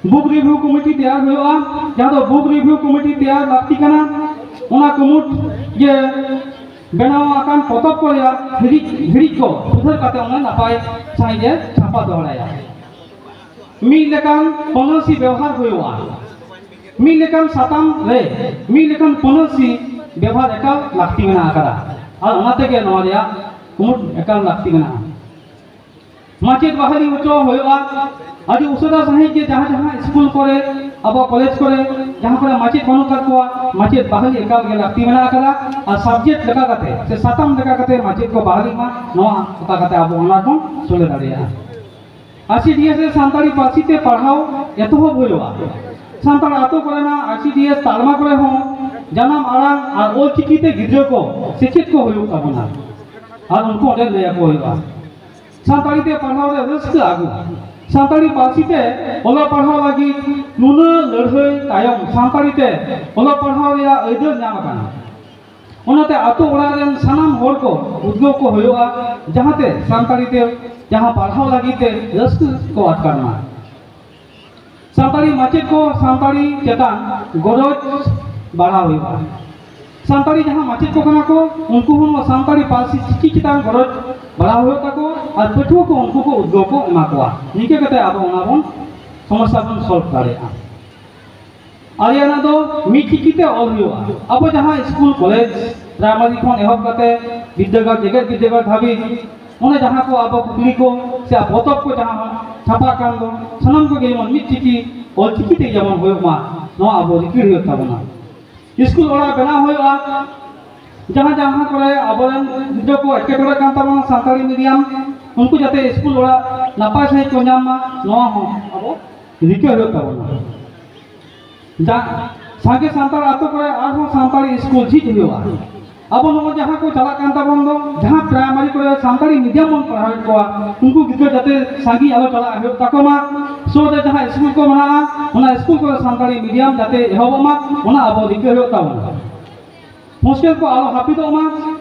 Book review committee ᱛᱮᱭᱟᱨ ᱦᱩᱭᱩᱜᱼᱟ, ᱡᱟᱦᱟᱸ ᱫᱚ book review committee ᱛᱮᱭᱟᱨ ᱞᱟᱹᱠᱛᱤ ᱠᱟᱱᱟ᱾ ᱚᱱᱟ ᱠᱩᱢᱩᱴ ᱜᱮ ᱵᱮᱱᱟᱣ ᱟᱠᱟᱱ ᱯᱚᱛᱚᱵ ᱠᱚ ᱨᱮᱭᱟᱜ ᱦᱤᱲᱤᱡ, ᱦᱤᱲᱤᱡ ᱠᱚ ᱥᱩᱫᱷᱟᱹᱨ ᱠᱟᱛᱮ ᱚᱱᱟ ᱱᱟᱯᱟᱭ ᱥᱟᱺᱦᱤᱡ ᱮ ᱪᱷᱟᱯᱟ ᱫᱚᱦᱚᱭᱟ᱾ ᱢᱤᱫ ᱞᱮᱠᱟᱱ ᱯᱟᱹᱱᱟᱹᱨᱥᱤ ᱵᱮᱣᱦᱟᱨ ᱦᱩᱭᱩᱜᱼᱟ᱾ ᱢᱤᱫ ᱞᱮᱠᱟᱱ ᱥᱟᱛᱟᱢ ᱨᱮ ᱢᱤᱫ ᱞᱮᱠᱟᱱ ᱯᱟᱹᱱᱟᱹᱨᱥᱤ ᱵᱮᱣᱦᱟᱨ ᱮᱠᱟᱞ ᱞᱟᱹᱠᱛᱤ ᱢᱮᱱᱟᱜ ᱟᱠᱟᱫᱟ, ᱟᱨ ᱚᱱᱟ ᱛᱮᱜᱮ ᱱᱚᱣᱟ ᱨᱮᱭᱟᱜ ᱠᱩᱢᱩᱴ ᱮᱠᱟᱞ ᱞᱟᱹᱠᱛᱤ ᱢᱮᱱᱟᱜᱼᱟ᱾ ᱢᱟᱪᱮᱫ ᱵᱟᱦᱟᱞᱤ ᱦᱚᱪᱚ ᱦᱩᱭᱩᱜᱼᱟ᱾ ᱟᱹᱰᱤ ᱩᱥᱟᱹᱨᱟ ᱥᱟᱺᱦᱤᱡ ᱜᱮ ᱡᱟᱦᱟᱸ ᱡᱟᱦᱟᱸ ᱥᱠᱩᱞ ᱠᱚᱨᱮ, ᱟᱵᱚ ᱠᱚᱞᱮᱡᱽ ᱠᱚᱨᱮ ᱡᱟᱦᱟᱸ ᱠᱚᱨᱮ ᱢᱟᱪᱮᱫ ᱵᱟᱹᱱᱩᱜ ᱟᱠᱟᱫ ᱠᱚᱣᱟ, ᱢᱟᱪᱮᱫ ᱵᱟᱦᱟᱞᱤ ᱮᱠᱟᱞ ᱜᱮ ᱞᱟᱹᱠᱛᱤ ᱢᱮᱱᱟᱜ ᱟᱠᱟᱫᱟ᱾ ᱟᱨ subject ᱞᱮᱠᱟ ᱠᱟᱛᱮ ᱥᱮ ᱥᱟᱛᱟᱢ ᱞᱮᱠᱟ ᱠᱟᱛᱮ ᱢᱟᱪᱮᱫ ᱠᱚ ᱵᱟᱦᱟᱞᱤᱜ ᱢᱟ, ᱱᱚᱣᱟ ᱚᱱᱠᱟ ᱠᱟᱛᱮ ᱟᱵᱚ ᱚᱱᱟ ᱵᱚᱱ ᱥᱚᱞᱦᱮ ᱫᱟᱲᱮᱭᱟᱜᱼᱟ᱾ ᱟᱭ ᱥᱤ ᱰᱤ ᱮᱥ ᱨᱮ ᱥᱟᱱᱛᱟᱲᱤ ᱯᱟᱹᱨᱥᱤ ᱛᱮ ᱯᱟᱲᱦᱟᱣ ᱮᱛᱚᱦᱚᱵ ᱦᱩᱭᱩᱜᱼᱟ᱾ ᱥᱟᱱᱛᱟᱲ ᱟᱛᱳ ᱠᱚᱨᱮᱱᱟᱜ ᱟᱭ ᱥᱤ ᱰᱤ ᱮᱥ ᱛᱟᱞᱢᱟ ᱠᱚᱨᱮ ᱦᱚᱸ ᱡᱟᱱᱟᱢ ᱟᱲᱟᱝ ᱟᱨ ᱚᱞᱪᱤᱠᱤ ᱛᱮ ᱜᱤᱫᱽᱨᱟᱹ ᱠᱚ ᱥᱮᱪᱮᱫ ᱠᱚ ᱦᱩᱭᱩᱜ ᱛᱟᱵᱚᱱᱟ ᱟᱨ ᱩᱱᱠᱩ ᱚᱸᱰᱮ ᱞᱟᱹᱭ ᱟᱠᱚ ᱦᱩᱭᱩᱜᱼᱟ᱾ ᱥᱟᱱᱛᱟᱲᱤ ᱛᱮ ᱯᱟᱲᱦᱟᱣ ᱨᱮ ᱨᱟᱹᱥᱠᱟᱹ ᱟᱹᱜᱩ᱾ ᱥᱟᱱᱛᱟᱲᱤ ᱯᱟᱹᱨᱥᱤ ᱛᱮ ᱚᱞᱚᱜ ᱯᱟᱲᱦᱟᱣ ᱞᱟᱹᱜᱤᱫ ᱱᱩᱱᱟᱹᱜ ᱞᱟᱹᱲᱦᱟᱹᱭ ᱛᱟᱭᱚᱢ ᱥᱟᱱᱛᱟᱲᱤ ᱛᱮ ᱚᱞᱚᱜ ᱯᱟᱲᱦᱟᱣ ᱨᱮᱭᱟᱜ ᱟᱹᱭᱫᱟᱹᱨ ᱧᱟᱢ ᱟᱠᱟᱱᱟ᱾ ᱚᱱᱟᱛᱮ ᱟᱛᱳ ᱚᱲᱟᱜ ᱨᱮᱱ ᱥᱟᱱᱟᱢ ᱦᱚᱲ ᱠᱚ ᱩᱫᱽᱜᱟᱹᱣ ᱠᱚ ᱦᱩᱭᱩᱜᱼᱟ, ᱡᱟᱦᱟᱸᱛᱮ ᱥᱟᱱᱛᱟᱲᱤ ᱛᱮ ᱡᱟᱦᱟᱸ ᱯᱟᱲᱦᱟᱣ ᱞᱟᱹᱜᱤᱫ ᱛᱮ ᱨᱟᱹᱥᱠᱟᱹ ᱠᱚ ᱟᱴᱠᱟᱨ ᱢᱟ᱾ ᱥᱟᱱᱛᱟᱲᱤ ᱢᱟᱪᱮᱫ ᱠᱚ ᱥᱟᱱᱛᱟᱲᱤ ᱪᱮᱛᱟᱱ ᱜᱚᱨᱚᱡᱽ ᱵᱟᱲᱦᱟᱣ ᱦᱩᱭᱩᱜᱼᱟ᱾ ᱥᱟᱱᱛᱟᱲᱤ ᱡᱟᱦᱟᱸ ᱢᱟᱪᱮᱫ ᱠᱚ ᱠᱟᱱᱟ ᱠᱚ, ᱩᱱᱠᱩ ᱦᱚᱸ ᱱᱚᱣᱟ ᱥᱟᱱᱛᱟᱲᱤ ᱯᱟᱹᱨᱥᱤ ᱪᱤᱠᱤ ᱪᱮᱛᱟᱱ ᱜᱚᱨᱚᱡᱽ ᱵᱟᱲᱦᱟᱣ ᱦᱩᱭᱩᱜ ᱛᱟᱠᱚᱣᱟ ᱟᱨ ᱯᱟᱹᱴᱷᱩᱣᱟᱹ ᱠᱚ ᱩᱱᱠᱩ ᱠᱚ ᱩᱫᱽᱜᱟᱹᱣ ᱠᱚ ᱮᱢᱟ ᱠᱚᱣᱟ᱾ ᱱᱤᱝᱠᱟᱹ ᱠᱟᱛᱮ ᱟᱵᱚ ᱚᱱᱟ ᱵᱚᱱ ᱥᱚᱢᱚᱥᱥᱟ ᱵᱚᱱ ᱥᱚᱞᱵᱷ ᱫᱟᱲᱮᱭᱟᱜᱼᱟ᱾ ᱟᱨᱮᱭᱟᱱᱟᱜ ᱫᱚ ᱢᱤᱫ ᱪᱤᱠᱤ ᱛᱮ ᱚᱞ ᱦᱩᱭᱩᱜᱼᱟ᱾ ᱟᱵᱚ ᱡᱟᱦᱟᱸ ᱥᱠᱩᱞ, ᱠᱚᱞᱮᱡᱽ, ᱯᱨᱟᱭᱢᱟᱨᱤ ᱠᱷᱚᱱ ᱮᱦᱚᱵ ᱠᱟᱛᱮ ᱵᱤᱨᱫᱟᱹᱜᱟᱲ, ᱡᱮᱜᱮᱛ ᱵᱤᱨᱫᱟᱹᱜᱟᱲ ᱫᱷᱟᱹᱵᱤᱡ, ᱚᱱᱮ ᱡᱟᱦᱟᱸ ᱠᱚ ᱟᱵᱚ ᱠᱩᱠᱞᱤ ᱠᱚ ᱥᱮ ᱯᱚᱛᱚᱵ ᱠᱚ ᱡᱟᱦᱟᱸ ᱪᱷᱟᱯᱟᱜ ᱠᱟᱱ ᱫᱚ, ᱥᱟᱱᱟᱢ ᱠᱚᱜᱮ ᱡᱮᱢᱚᱱ ᱢᱤᱫ ᱪᱤᱠᱤ, ᱚᱞ ᱪᱤᱠᱤ ᱛᱮ ᱡᱮᱢᱚᱱ ᱦᱩᱭᱩᱜ ᱢᱟ, ᱱᱚᱣᱟ ᱟᱵᱚ ᱨᱤᱠᱟᱹ ᱦᱩᱭᱩᱜ ᱛᱟᱵᱚᱱᱟ᱾ ᱥᱠᱩᱞ ᱚᱲᱟᱜ ᱵᱮᱱᱟᱣ ᱦᱩᱭᱩᱜᱼᱟ᱾ ᱡᱟᱦᱟᱸ ᱡᱟᱦᱟᱸ ᱠᱚᱨᱮ ᱟᱵᱚᱨᱮᱱ ᱜᱤᱫᱽᱨᱟᱹ ᱠᱚ ᱮᱴᱠᱮᱴᱚᱬᱮ ᱠᱟᱱ ᱛᱟᱵᱚᱱᱟ ᱥᱟᱱᱛᱟᱲᱤ ᱢᱤᱰᱤᱭᱟᱢ, ᱩᱱᱠᱩ ᱡᱟᱛᱮ ᱥᱠᱩᱞ ᱚᱲᱟᱜ ᱱᱟᱯᱟᱭ ᱥᱟᱺᱦᱤᱡ ᱠᱚ ᱧᱟᱢ ᱢᱟ, ᱱᱚᱣᱟ ᱦᱚᱸ ᱟᱵᱚ ᱨᱤᱠᱟᱹ ᱦᱩᱭᱩᱜ ᱛᱟᱵᱚᱱᱟ᱾ ᱡᱟ-, ᱥᱟᱸᱜᱮ ᱥᱟᱱᱛᱟᱲ ᱟᱛᱳ ᱠᱚᱨᱮ ᱟᱨᱦᱚᱸ ᱥᱟᱱᱛᱟᱲᱤ ᱥᱠᱩᱞ ᱡᱷᱤᱡ ᱦᱩᱭᱩᱜᱼᱟ᱾ ᱟᱵᱚ ᱱᱚᱜᱼᱚᱭ ᱡᱟᱦᱟᱸ ᱠᱚ ᱪᱟᱞᱟᱜ ᱠᱟᱱ ᱛᱟᱵᱚᱱ ᱫᱚ, ᱡᱟᱦᱟᱸ ᱯᱨᱟᱭᱢᱟᱨᱤ ᱠᱚᱨᱮ ᱥᱟᱱᱛᱟᱲᱤ ᱢᱤᱰᱤᱭᱟᱢ ᱵᱚᱱ ᱯᱟᱲᱦᱟᱣᱮᱫ ᱠᱚᱣᱟ, ᱩᱱᱠᱩ ᱜᱤᱫᱽᱨᱟᱹ ᱡᱟᱛᱮ ᱥᱟᱺᱜᱤᱧ ᱟᱞᱚ ᱪᱟᱞᱟᱜ ᱦᱩᱭᱩᱜ ᱛᱟᱠᱚ ᱢᱟ, ᱥᱩᱨ ᱨᱮ ᱡᱟᱦᱟᱸ ᱥᱠᱩᱞ ᱠᱚ ᱢᱮᱱᱟᱜᱼᱟ, ᱚᱱᱟ ᱥᱠᱩᱞ ᱠᱚᱨᱮ ᱥᱟᱱᱛᱟᱲᱤ ᱢᱤᱰᱤᱭᱟᱢ ᱡᱟᱛᱮ ᱮᱦᱚᱵᱚᱜ ᱢᱟ, ᱚᱱᱟ ᱟᱵᱚ ᱨᱤᱠᱟᱹ ᱦᱩᱭᱩᱜ ᱛᱟᱵᱚᱱᱟ᱾ ᱦᱳᱥᱴᱮᱞ ᱠᱚ ᱟᱞᱚ ᱦᱟᱹᱯᱤᱫᱚᱜ ᱢᱟ,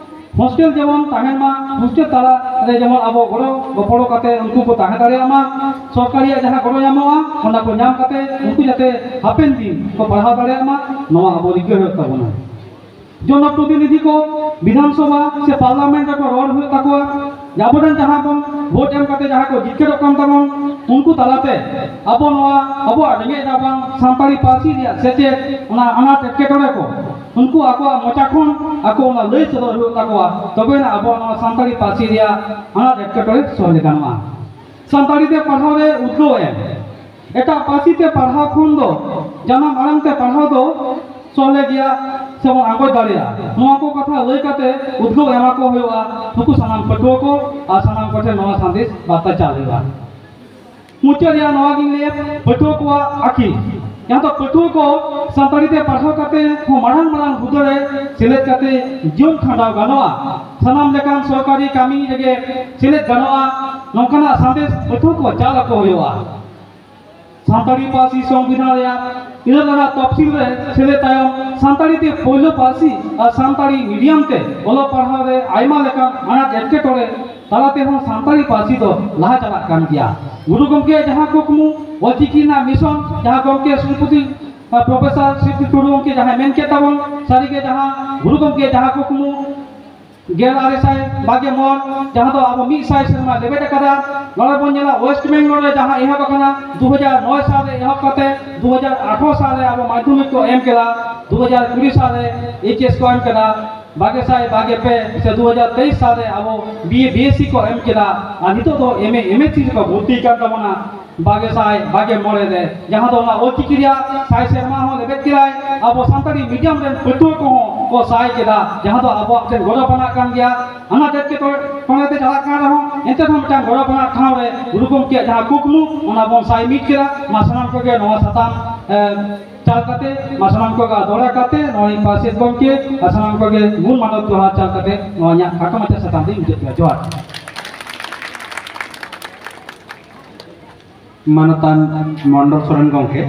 ᱦᱳᱥᱴᱮᱞ ᱡᱮᱢᱚᱱ ᱛᱟᱦᱮᱱ ᱢᱟ, ᱦᱳᱥᱴᱮᱞ ᱛᱟᱞᱟ ᱨᱮ ᱡᱮᱢᱚᱱ ᱟᱵᱚ ᱜᱚᱲᱚ ᱜᱚᱯᱚᱲᱚ ᱠᱟᱛᱮ ᱩᱱᱠᱩ ᱠᱚ ᱛᱟᱦᱮᱸ ᱫᱟᱲᱮᱭᱟᱜ ᱢᱟ, ᱥᱚᱨᱠᱟᱨᱤᱭᱟᱜ ᱡᱟᱦᱟᱸ ᱜᱚᱲᱚ ᱧᱟᱢᱚᱜᱼᱟ, ᱚᱱᱟ ᱠᱚ ᱧᱟᱢ ᱠᱟᱛᱮ ᱩᱱᱠᱩ ᱡᱟᱛᱮ ᱦᱟᱯᱮᱱ ᱫᱤᱱ ᱠᱚ ᱯᱟᱲᱦᱟᱣ ᱫᱟᱲᱮᱭᱟᱜ ᱢᱟ, ᱱᱚᱣᱟ ᱟᱵᱚ ᱨᱤᱠᱟᱹ ᱦᱩᱭᱩᱜ ᱛᱟᱵᱚᱱᱟ᱾ ᱡᱚᱱᱚᱯᱨᱚᱛᱤᱱᱤᱫᱷᱤ ᱠᱚ ᱵᱤᱫᱷᱟᱱ ᱥᱚᱵᱷᱟ ᱥᱮ ᱯᱟᱨᱞᱟᱢᱮᱱᱴ ᱨᱮᱠᱚ ᱨᱚᱲ ᱦᱩᱭᱩᱜ ᱛᱟᱠᱚᱣᱟ᱾ ᱡᱮ ᱟᱵᱚᱨᱮᱱ ᱡᱟᱦᱟᱸ ᱵᱚᱱ ᱵᱷᱳᱴ ᱮᱢ ᱠᱟᱛᱮ ᱡᱟᱦᱟᱸ ᱠᱚ ᱡᱤᱛᱠᱟᱹᱨᱚᱜ ᱠᱟᱱ ᱛᱟᱵᱚᱱ, ᱩᱱᱠᱩ ᱛᱟᱞᱟᱛᱮ ᱟᱵᱚ ᱱᱚᱣᱟ ᱟᱵᱚᱣᱟᱜ ᱨᱮᱸᱜᱮᱡ ᱨᱟᱵᱟᱝ ᱥᱟᱱᱛᱟᱲᱤ ᱯᱟᱹᱨᱥᱤ ᱨᱮᱭᱟᱜ ᱥᱮᱪᱮᱫ, ᱚᱱᱟ ᱟᱱᱟᱴ ᱮᱴᱠᱮᱴᱚᱬᱮ ᱠᱚ ᱩᱱᱠᱩ ᱟᱠᱚᱣᱟᱜ ᱢᱚᱪᱟ ᱠᱷᱚᱱ ᱟᱠᱚ ᱚᱱᱟ ᱞᱟᱹᱭ ᱥᱚᱫᱚᱨ ᱦᱩᱭᱩᱜ ᱛᱟᱠᱚᱣᱟ, ᱛᱚᱵᱮᱱᱟ ᱟᱵᱚᱣᱟᱜ ᱱᱚᱣᱟ ᱥᱟᱱᱛᱟᱲᱤ ᱯᱟᱹᱨᱥᱤ ᱨᱮᱭᱟᱜ ᱟᱱᱟᱴ ᱮᱴᱠᱮᱴᱚᱬᱮ ᱥᱚᱞᱦᱮ ᱜᱟᱱᱚᱜᱼᱟ᱾ ᱥᱟᱱᱛᱟᱲᱤ ᱛᱮ ᱯᱟᱲᱦᱟᱣ ᱨᱮ ᱩᱫᱽᱜᱟᱹᱣ ᱮᱢ᱾ ᱮᱴᱟᱜ ᱯᱟᱹᱨᱥᱤ ᱛᱮ ᱯᱟᱲᱦᱟᱣ ᱠᱷᱚᱱ ᱫᱚ ᱡᱟᱱᱟᱢ ᱟᱲᱟᱝ ᱛᱮ ᱯᱟᱲᱦᱟᱣ ᱫᱚ ᱥᱚᱞᱦᱮ ᱜᱮᱭᱟ ᱥᱮᱵᱚᱱ ᱟᱸᱜᱚᱪ ᱫᱟᱲᱮᱭᱟᱜᱼᱟ᱾ ᱱᱚᱣᱟ ᱠᱚ ᱠᱟᱛᱷᱟ ᱞᱟᱹᱭ ᱠᱟᱛᱮ ᱩᱫᱽᱜᱟᱹᱣ ᱮᱢᱟ ᱠᱚ ᱦᱩᱭᱩᱜᱼᱟ ᱱᱩᱠᱩ ᱥᱟᱱᱟᱢ ᱯᱟᱹᱴᱷᱩᱣᱟᱹ ᱠᱚ ᱟᱨ ᱥᱟᱱᱟᱢ ᱠᱚᱴᱷᱮᱱ ᱱᱚᱣᱟ ᱥᱟᱸᱫᱮᱥ ᱵᱟᱨᱛᱟ ᱪᱟᱞ ᱦᱩᱭᱩᱜᱼᱟ᱾ ᱢᱩᱪᱟᱹᱫ ᱨᱮᱭᱟᱜ ᱱᱚᱣᱟ ᱜᱤᱧ ᱞᱟᱹᱭᱟ, ᱯᱟᱹᱴᱷᱩᱣᱟᱹ ᱠᱚᱣᱟᱜ ᱟᱹᱠᱤᱞ, ᱡᱟᱦᱟᱸ ᱫᱚ ᱯᱟᱹᱴᱷᱩᱣᱟᱹ ᱠᱚ ᱥᱟᱱᱛᱟᱲᱤ ᱛᱮ ᱯᱟᱲᱦᱟᱣ ᱠᱟᱛᱮ ᱦᱚᱸ ᱢᱟᱨᱟᱝ ᱢᱟᱨᱟᱝ ᱦᱩᱫᱟᱹ ᱨᱮ ᱥᱮᱞᱮᱫ ᱠᱟᱛᱮ ᱡᱤᱭᱚᱱ ᱠᱷᱟᱸᱰᱟᱣ ᱜᱟᱱᱚᱜᱼᱟ᱾ ᱥᱟᱱᱟᱢ ᱞᱮᱠᱟᱱ ᱥᱚᱨᱠᱟᱨᱤ ᱠᱟᱹᱢᱤ ᱨᱮᱜᱮ ᱥᱮᱞᱮᱫ ᱜᱟᱱᱚᱜᱼᱟ, ᱱᱚᱝᱠᱟᱱᱟᱜ ᱥᱟᱸᱫᱮᱥ ᱯᱟᱹᱴᱷᱩᱣᱟᱹ ᱠᱚ ᱪᱟᱞ ᱟᱠᱚ ᱦᱩᱭᱩᱜᱼᱟ᱾ ᱥᱟᱱᱛᱟᱲᱤ ᱯᱟᱹᱨᱥᱤ ᱥᱚᱝᱵᱤᱫᱷᱟᱱ ᱨᱮᱭᱟᱜ ᱤᱨᱟᱹᱞ ᱟᱱᱟᱜ ᱛᱚᱯᱥᱤᱞ ᱨᱮ ᱥᱮᱞᱮᱫ ᱛᱟᱭᱚᱢ ᱥᱟᱱᱛᱟᱲᱤ ᱛᱮ ᱯᱳᱭᱞᱳ ᱯᱟᱹᱨᱥᱤ ᱟᱨ ᱥᱟᱱᱛᱟᱲᱤ ᱢᱤᱰᱤᱭᱟᱢ ᱛᱮ ᱚᱞᱚᱜ ᱯᱟᱲᱦᱟᱣ ᱨᱮ ᱟᱭᱢᱟ ᱞᱮᱠᱟᱱ ᱟᱱᱟᱴ ᱮᱴᱠᱮᱴᱚᱬᱮ ᱛᱟᱞᱟ ᱛᱮᱦᱚᱸ ᱥᱟᱱᱛᱟᱲᱤ ᱯᱟᱹᱨᱥᱤ ᱫᱚ ᱞᱟᱦᱟ ᱪᱟᱞᱟᱜ ᱠᱟᱱ ᱜᱮᱭᱟ᱾ ᱜᱩᱨᱩ ᱜᱚᱢᱠᱮ ᱡᱟᱦᱟᱸ ᱠᱩᱠᱢᱩ, ᱚᱞᱪᱤᱠᱤ ᱨᱮᱱᱟᱜ ᱢᱤᱥᱚᱱ, ᱡᱟᱦᱟᱸ ᱜᱚᱢᱠᱮ ᱥᱨᱤᱯᱚᱛᱤ, ᱟᱨ ᱯᱨᱚᱯᱷᱮᱥᱚᱨ ᱥᱨᱤᱯᱚᱛᱤ ᱴᱩᱰᱩ ᱜᱚᱢᱠᱮ ᱡᱟᱦᱟᱸᱭ ᱢᱮᱱ ᱠᱮᱫ ᱛᱟᱵᱚᱱ, ᱥᱟᱹᱨᱤᱜᱮ ᱡᱟᱦᱟᱸ ᱜᱩᱨᱩ ᱜᱚᱢᱠᱮ ᱡᱟᱦᱟᱸ ᱠᱩᱠᱢᱩ ᱜᱮᱞ ᱟᱨᱮ ᱥᱟᱭ ᱵᱟᱜᱮ ᱢᱚᱬ, ᱡᱟᱦᱟᱸ ᱫᱚ ᱟᱵᱚ ᱢᱤᱫ ᱥᱟᱭ ᱥᱮᱨᱢᱟ ᱞᱮᱵᱮᱫ ᱟᱠᱟᱫᱟ᱾ ᱱᱚᱰᱮ ᱵᱚᱱ ᱧᱮᱞᱟ, ᱳᱭᱮᱥᱴ ᱵᱮᱝᱜᱚᱞ ᱨᱮ ᱡᱟᱦᱟᱸ ᱮᱦᱚᱵ ᱟᱠᱟᱱᱟ ᱫᱩ ᱦᱟᱡᱟᱨ ᱱᱚᱭ ᱥᱟᱞ ᱨᱮ ᱮᱦᱚᱵ ᱠᱟᱛᱮ ᱫᱩ ᱦᱟᱡᱟᱨ ᱟᱴᱷᱨᱚ ᱥᱟᱞ ᱨᱮ ᱟᱵᱚ ᱢᱟᱫᱽᱫᱷᱚᱢᱤᱠ ᱠᱚ ᱮᱢ ᱠᱮᱫᱟ, ᱫᱩ ᱦᱟᱡᱟᱨ ᱠᱩᱲᱤ ᱥᱟᱞ ᱨᱮ ᱮᱭᱤᱪ ᱮᱥ ᱠᱚ ᱮᱢ ᱠᱮᱫᱟ, ᱵᱟᱜᱮ ᱥᱟᱭ ᱵᱟᱜᱮ ᱯᱮ ᱥᱮ ᱫᱩ ᱦᱟᱡᱟᱨ ᱛᱮᱭᱤᱥ ᱥᱟᱞ ᱨᱮ ᱟᱵᱚ B A B S C ᱠᱚ ᱮᱢ ᱠᱮᱫᱟ, ᱟᱨ ᱱᱤᱛᱚᱜ ᱫᱚ ᱮᱢ ᱮ ᱮᱢ ᱮᱥ ᱥᱤ ᱨᱮᱠᱚ ᱵᱷᱚᱨᱛᱤ ᱠᱟᱱ ᱛᱟᱵᱚᱱᱟ ᱵᱟᱜᱮ ᱥᱟᱭ ᱵᱟᱜᱮ ᱢᱚᱬᱮ ᱨᱮ, ᱡᱟᱦᱟᱸ ᱫᱚ ᱚᱱᱟ ᱚᱞᱪᱤᱠᱤ ᱨᱮᱭᱟᱜ ᱥᱟᱭ ᱥᱮᱨᱢᱟ ᱦᱚᱸ ᱞᱮᱵᱮᱫ ᱠᱮᱫᱟᱭ᱾ ᱟᱵᱚ ᱥᱟᱱᱛᱟᱲᱤ ᱢᱤᱰᱤᱭᱟᱢ ᱨᱮᱱ ᱯᱟᱹᱴᱷᱩᱣᱟᱹ ᱠᱚᱦᱚᱸ ᱠᱚ ᱥᱟᱭ ᱠᱮᱫᱟ, ᱡᱟᱦᱟᱸ ᱫᱚ ᱟᱵᱚᱣᱟᱜ ᱢᱤᱫᱴᱮᱱ ᱜᱚᱨᱚᱵᱽ ᱟᱱᱟᱜ ᱠᱟᱱ ᱜᱮᱭᱟ᱾ ᱟᱱᱟᱴ ᱮᱴᱠᱮᱴᱚᱬᱮ ᱛᱮ ᱪᱟᱞᱟᱜ ᱠᱟᱱ ᱨᱮᱦᱚᱸ, ᱮᱱᱛᱮ ᱨᱮᱦᱚᱸ ᱢᱤᱫᱴᱟᱝ ᱜᱚᱨᱚᱵᱽ ᱟᱱᱟᱜ ᱴᱷᱟᱶ ᱨᱮ ᱜᱩᱨᱩ ᱜᱚᱢᱠᱮᱭᱟᱜ ᱡᱟᱦᱟᱸ ᱠᱩᱠᱢᱩ, ᱚᱱᱟ ᱵᱚᱱ ᱥᱟᱭ ᱢᱤᱫ ᱠᱮᱫᱟ᱾ ᱢᱟ ᱥᱟᱱᱟᱢ ᱠᱚᱜᱮ ᱱᱚᱣᱟ ᱥᱟᱛᱟᱢ, ᱮ, ᱪᱟᱞ ᱠᱟᱛᱮ, ᱢᱟ ᱥᱟᱱᱟᱢ ᱠᱚᱜᱮ ᱫᱚᱦᱲᱟ ᱠᱟᱛᱮ ᱱᱚᱣᱟ ᱯᱟᱨᱥᱮᱛ ᱜᱚᱢᱠᱮ ᱟᱨ ᱥᱟᱱᱟᱢ ᱠᱚᱜᱮ ᱜᱩᱱ ᱢᱟᱱᱚᱛ ᱡᱚᱦᱟᱨ ᱪᱟᱞ ᱠᱟᱛᱮ ᱱᱚᱣᱟ ᱤᱧᱟᱹᱜ ᱠᱷᱟᱴᱚ ᱢᱟᱪᱷᱟ ᱥᱟᱛᱟᱢ ᱫᱚᱧ ᱢᱩᱪᱟᱹᱫ ᱠᱮᱫᱟ᱾ ᱡᱚᱦᱟᱨ᱾ ᱢᱟᱱᱚᱛᱟᱱ ᱢᱚᱱᱰᱚᱞ ᱥᱚᱨᱮᱱ ᱜᱚᱢᱠᱮ᱾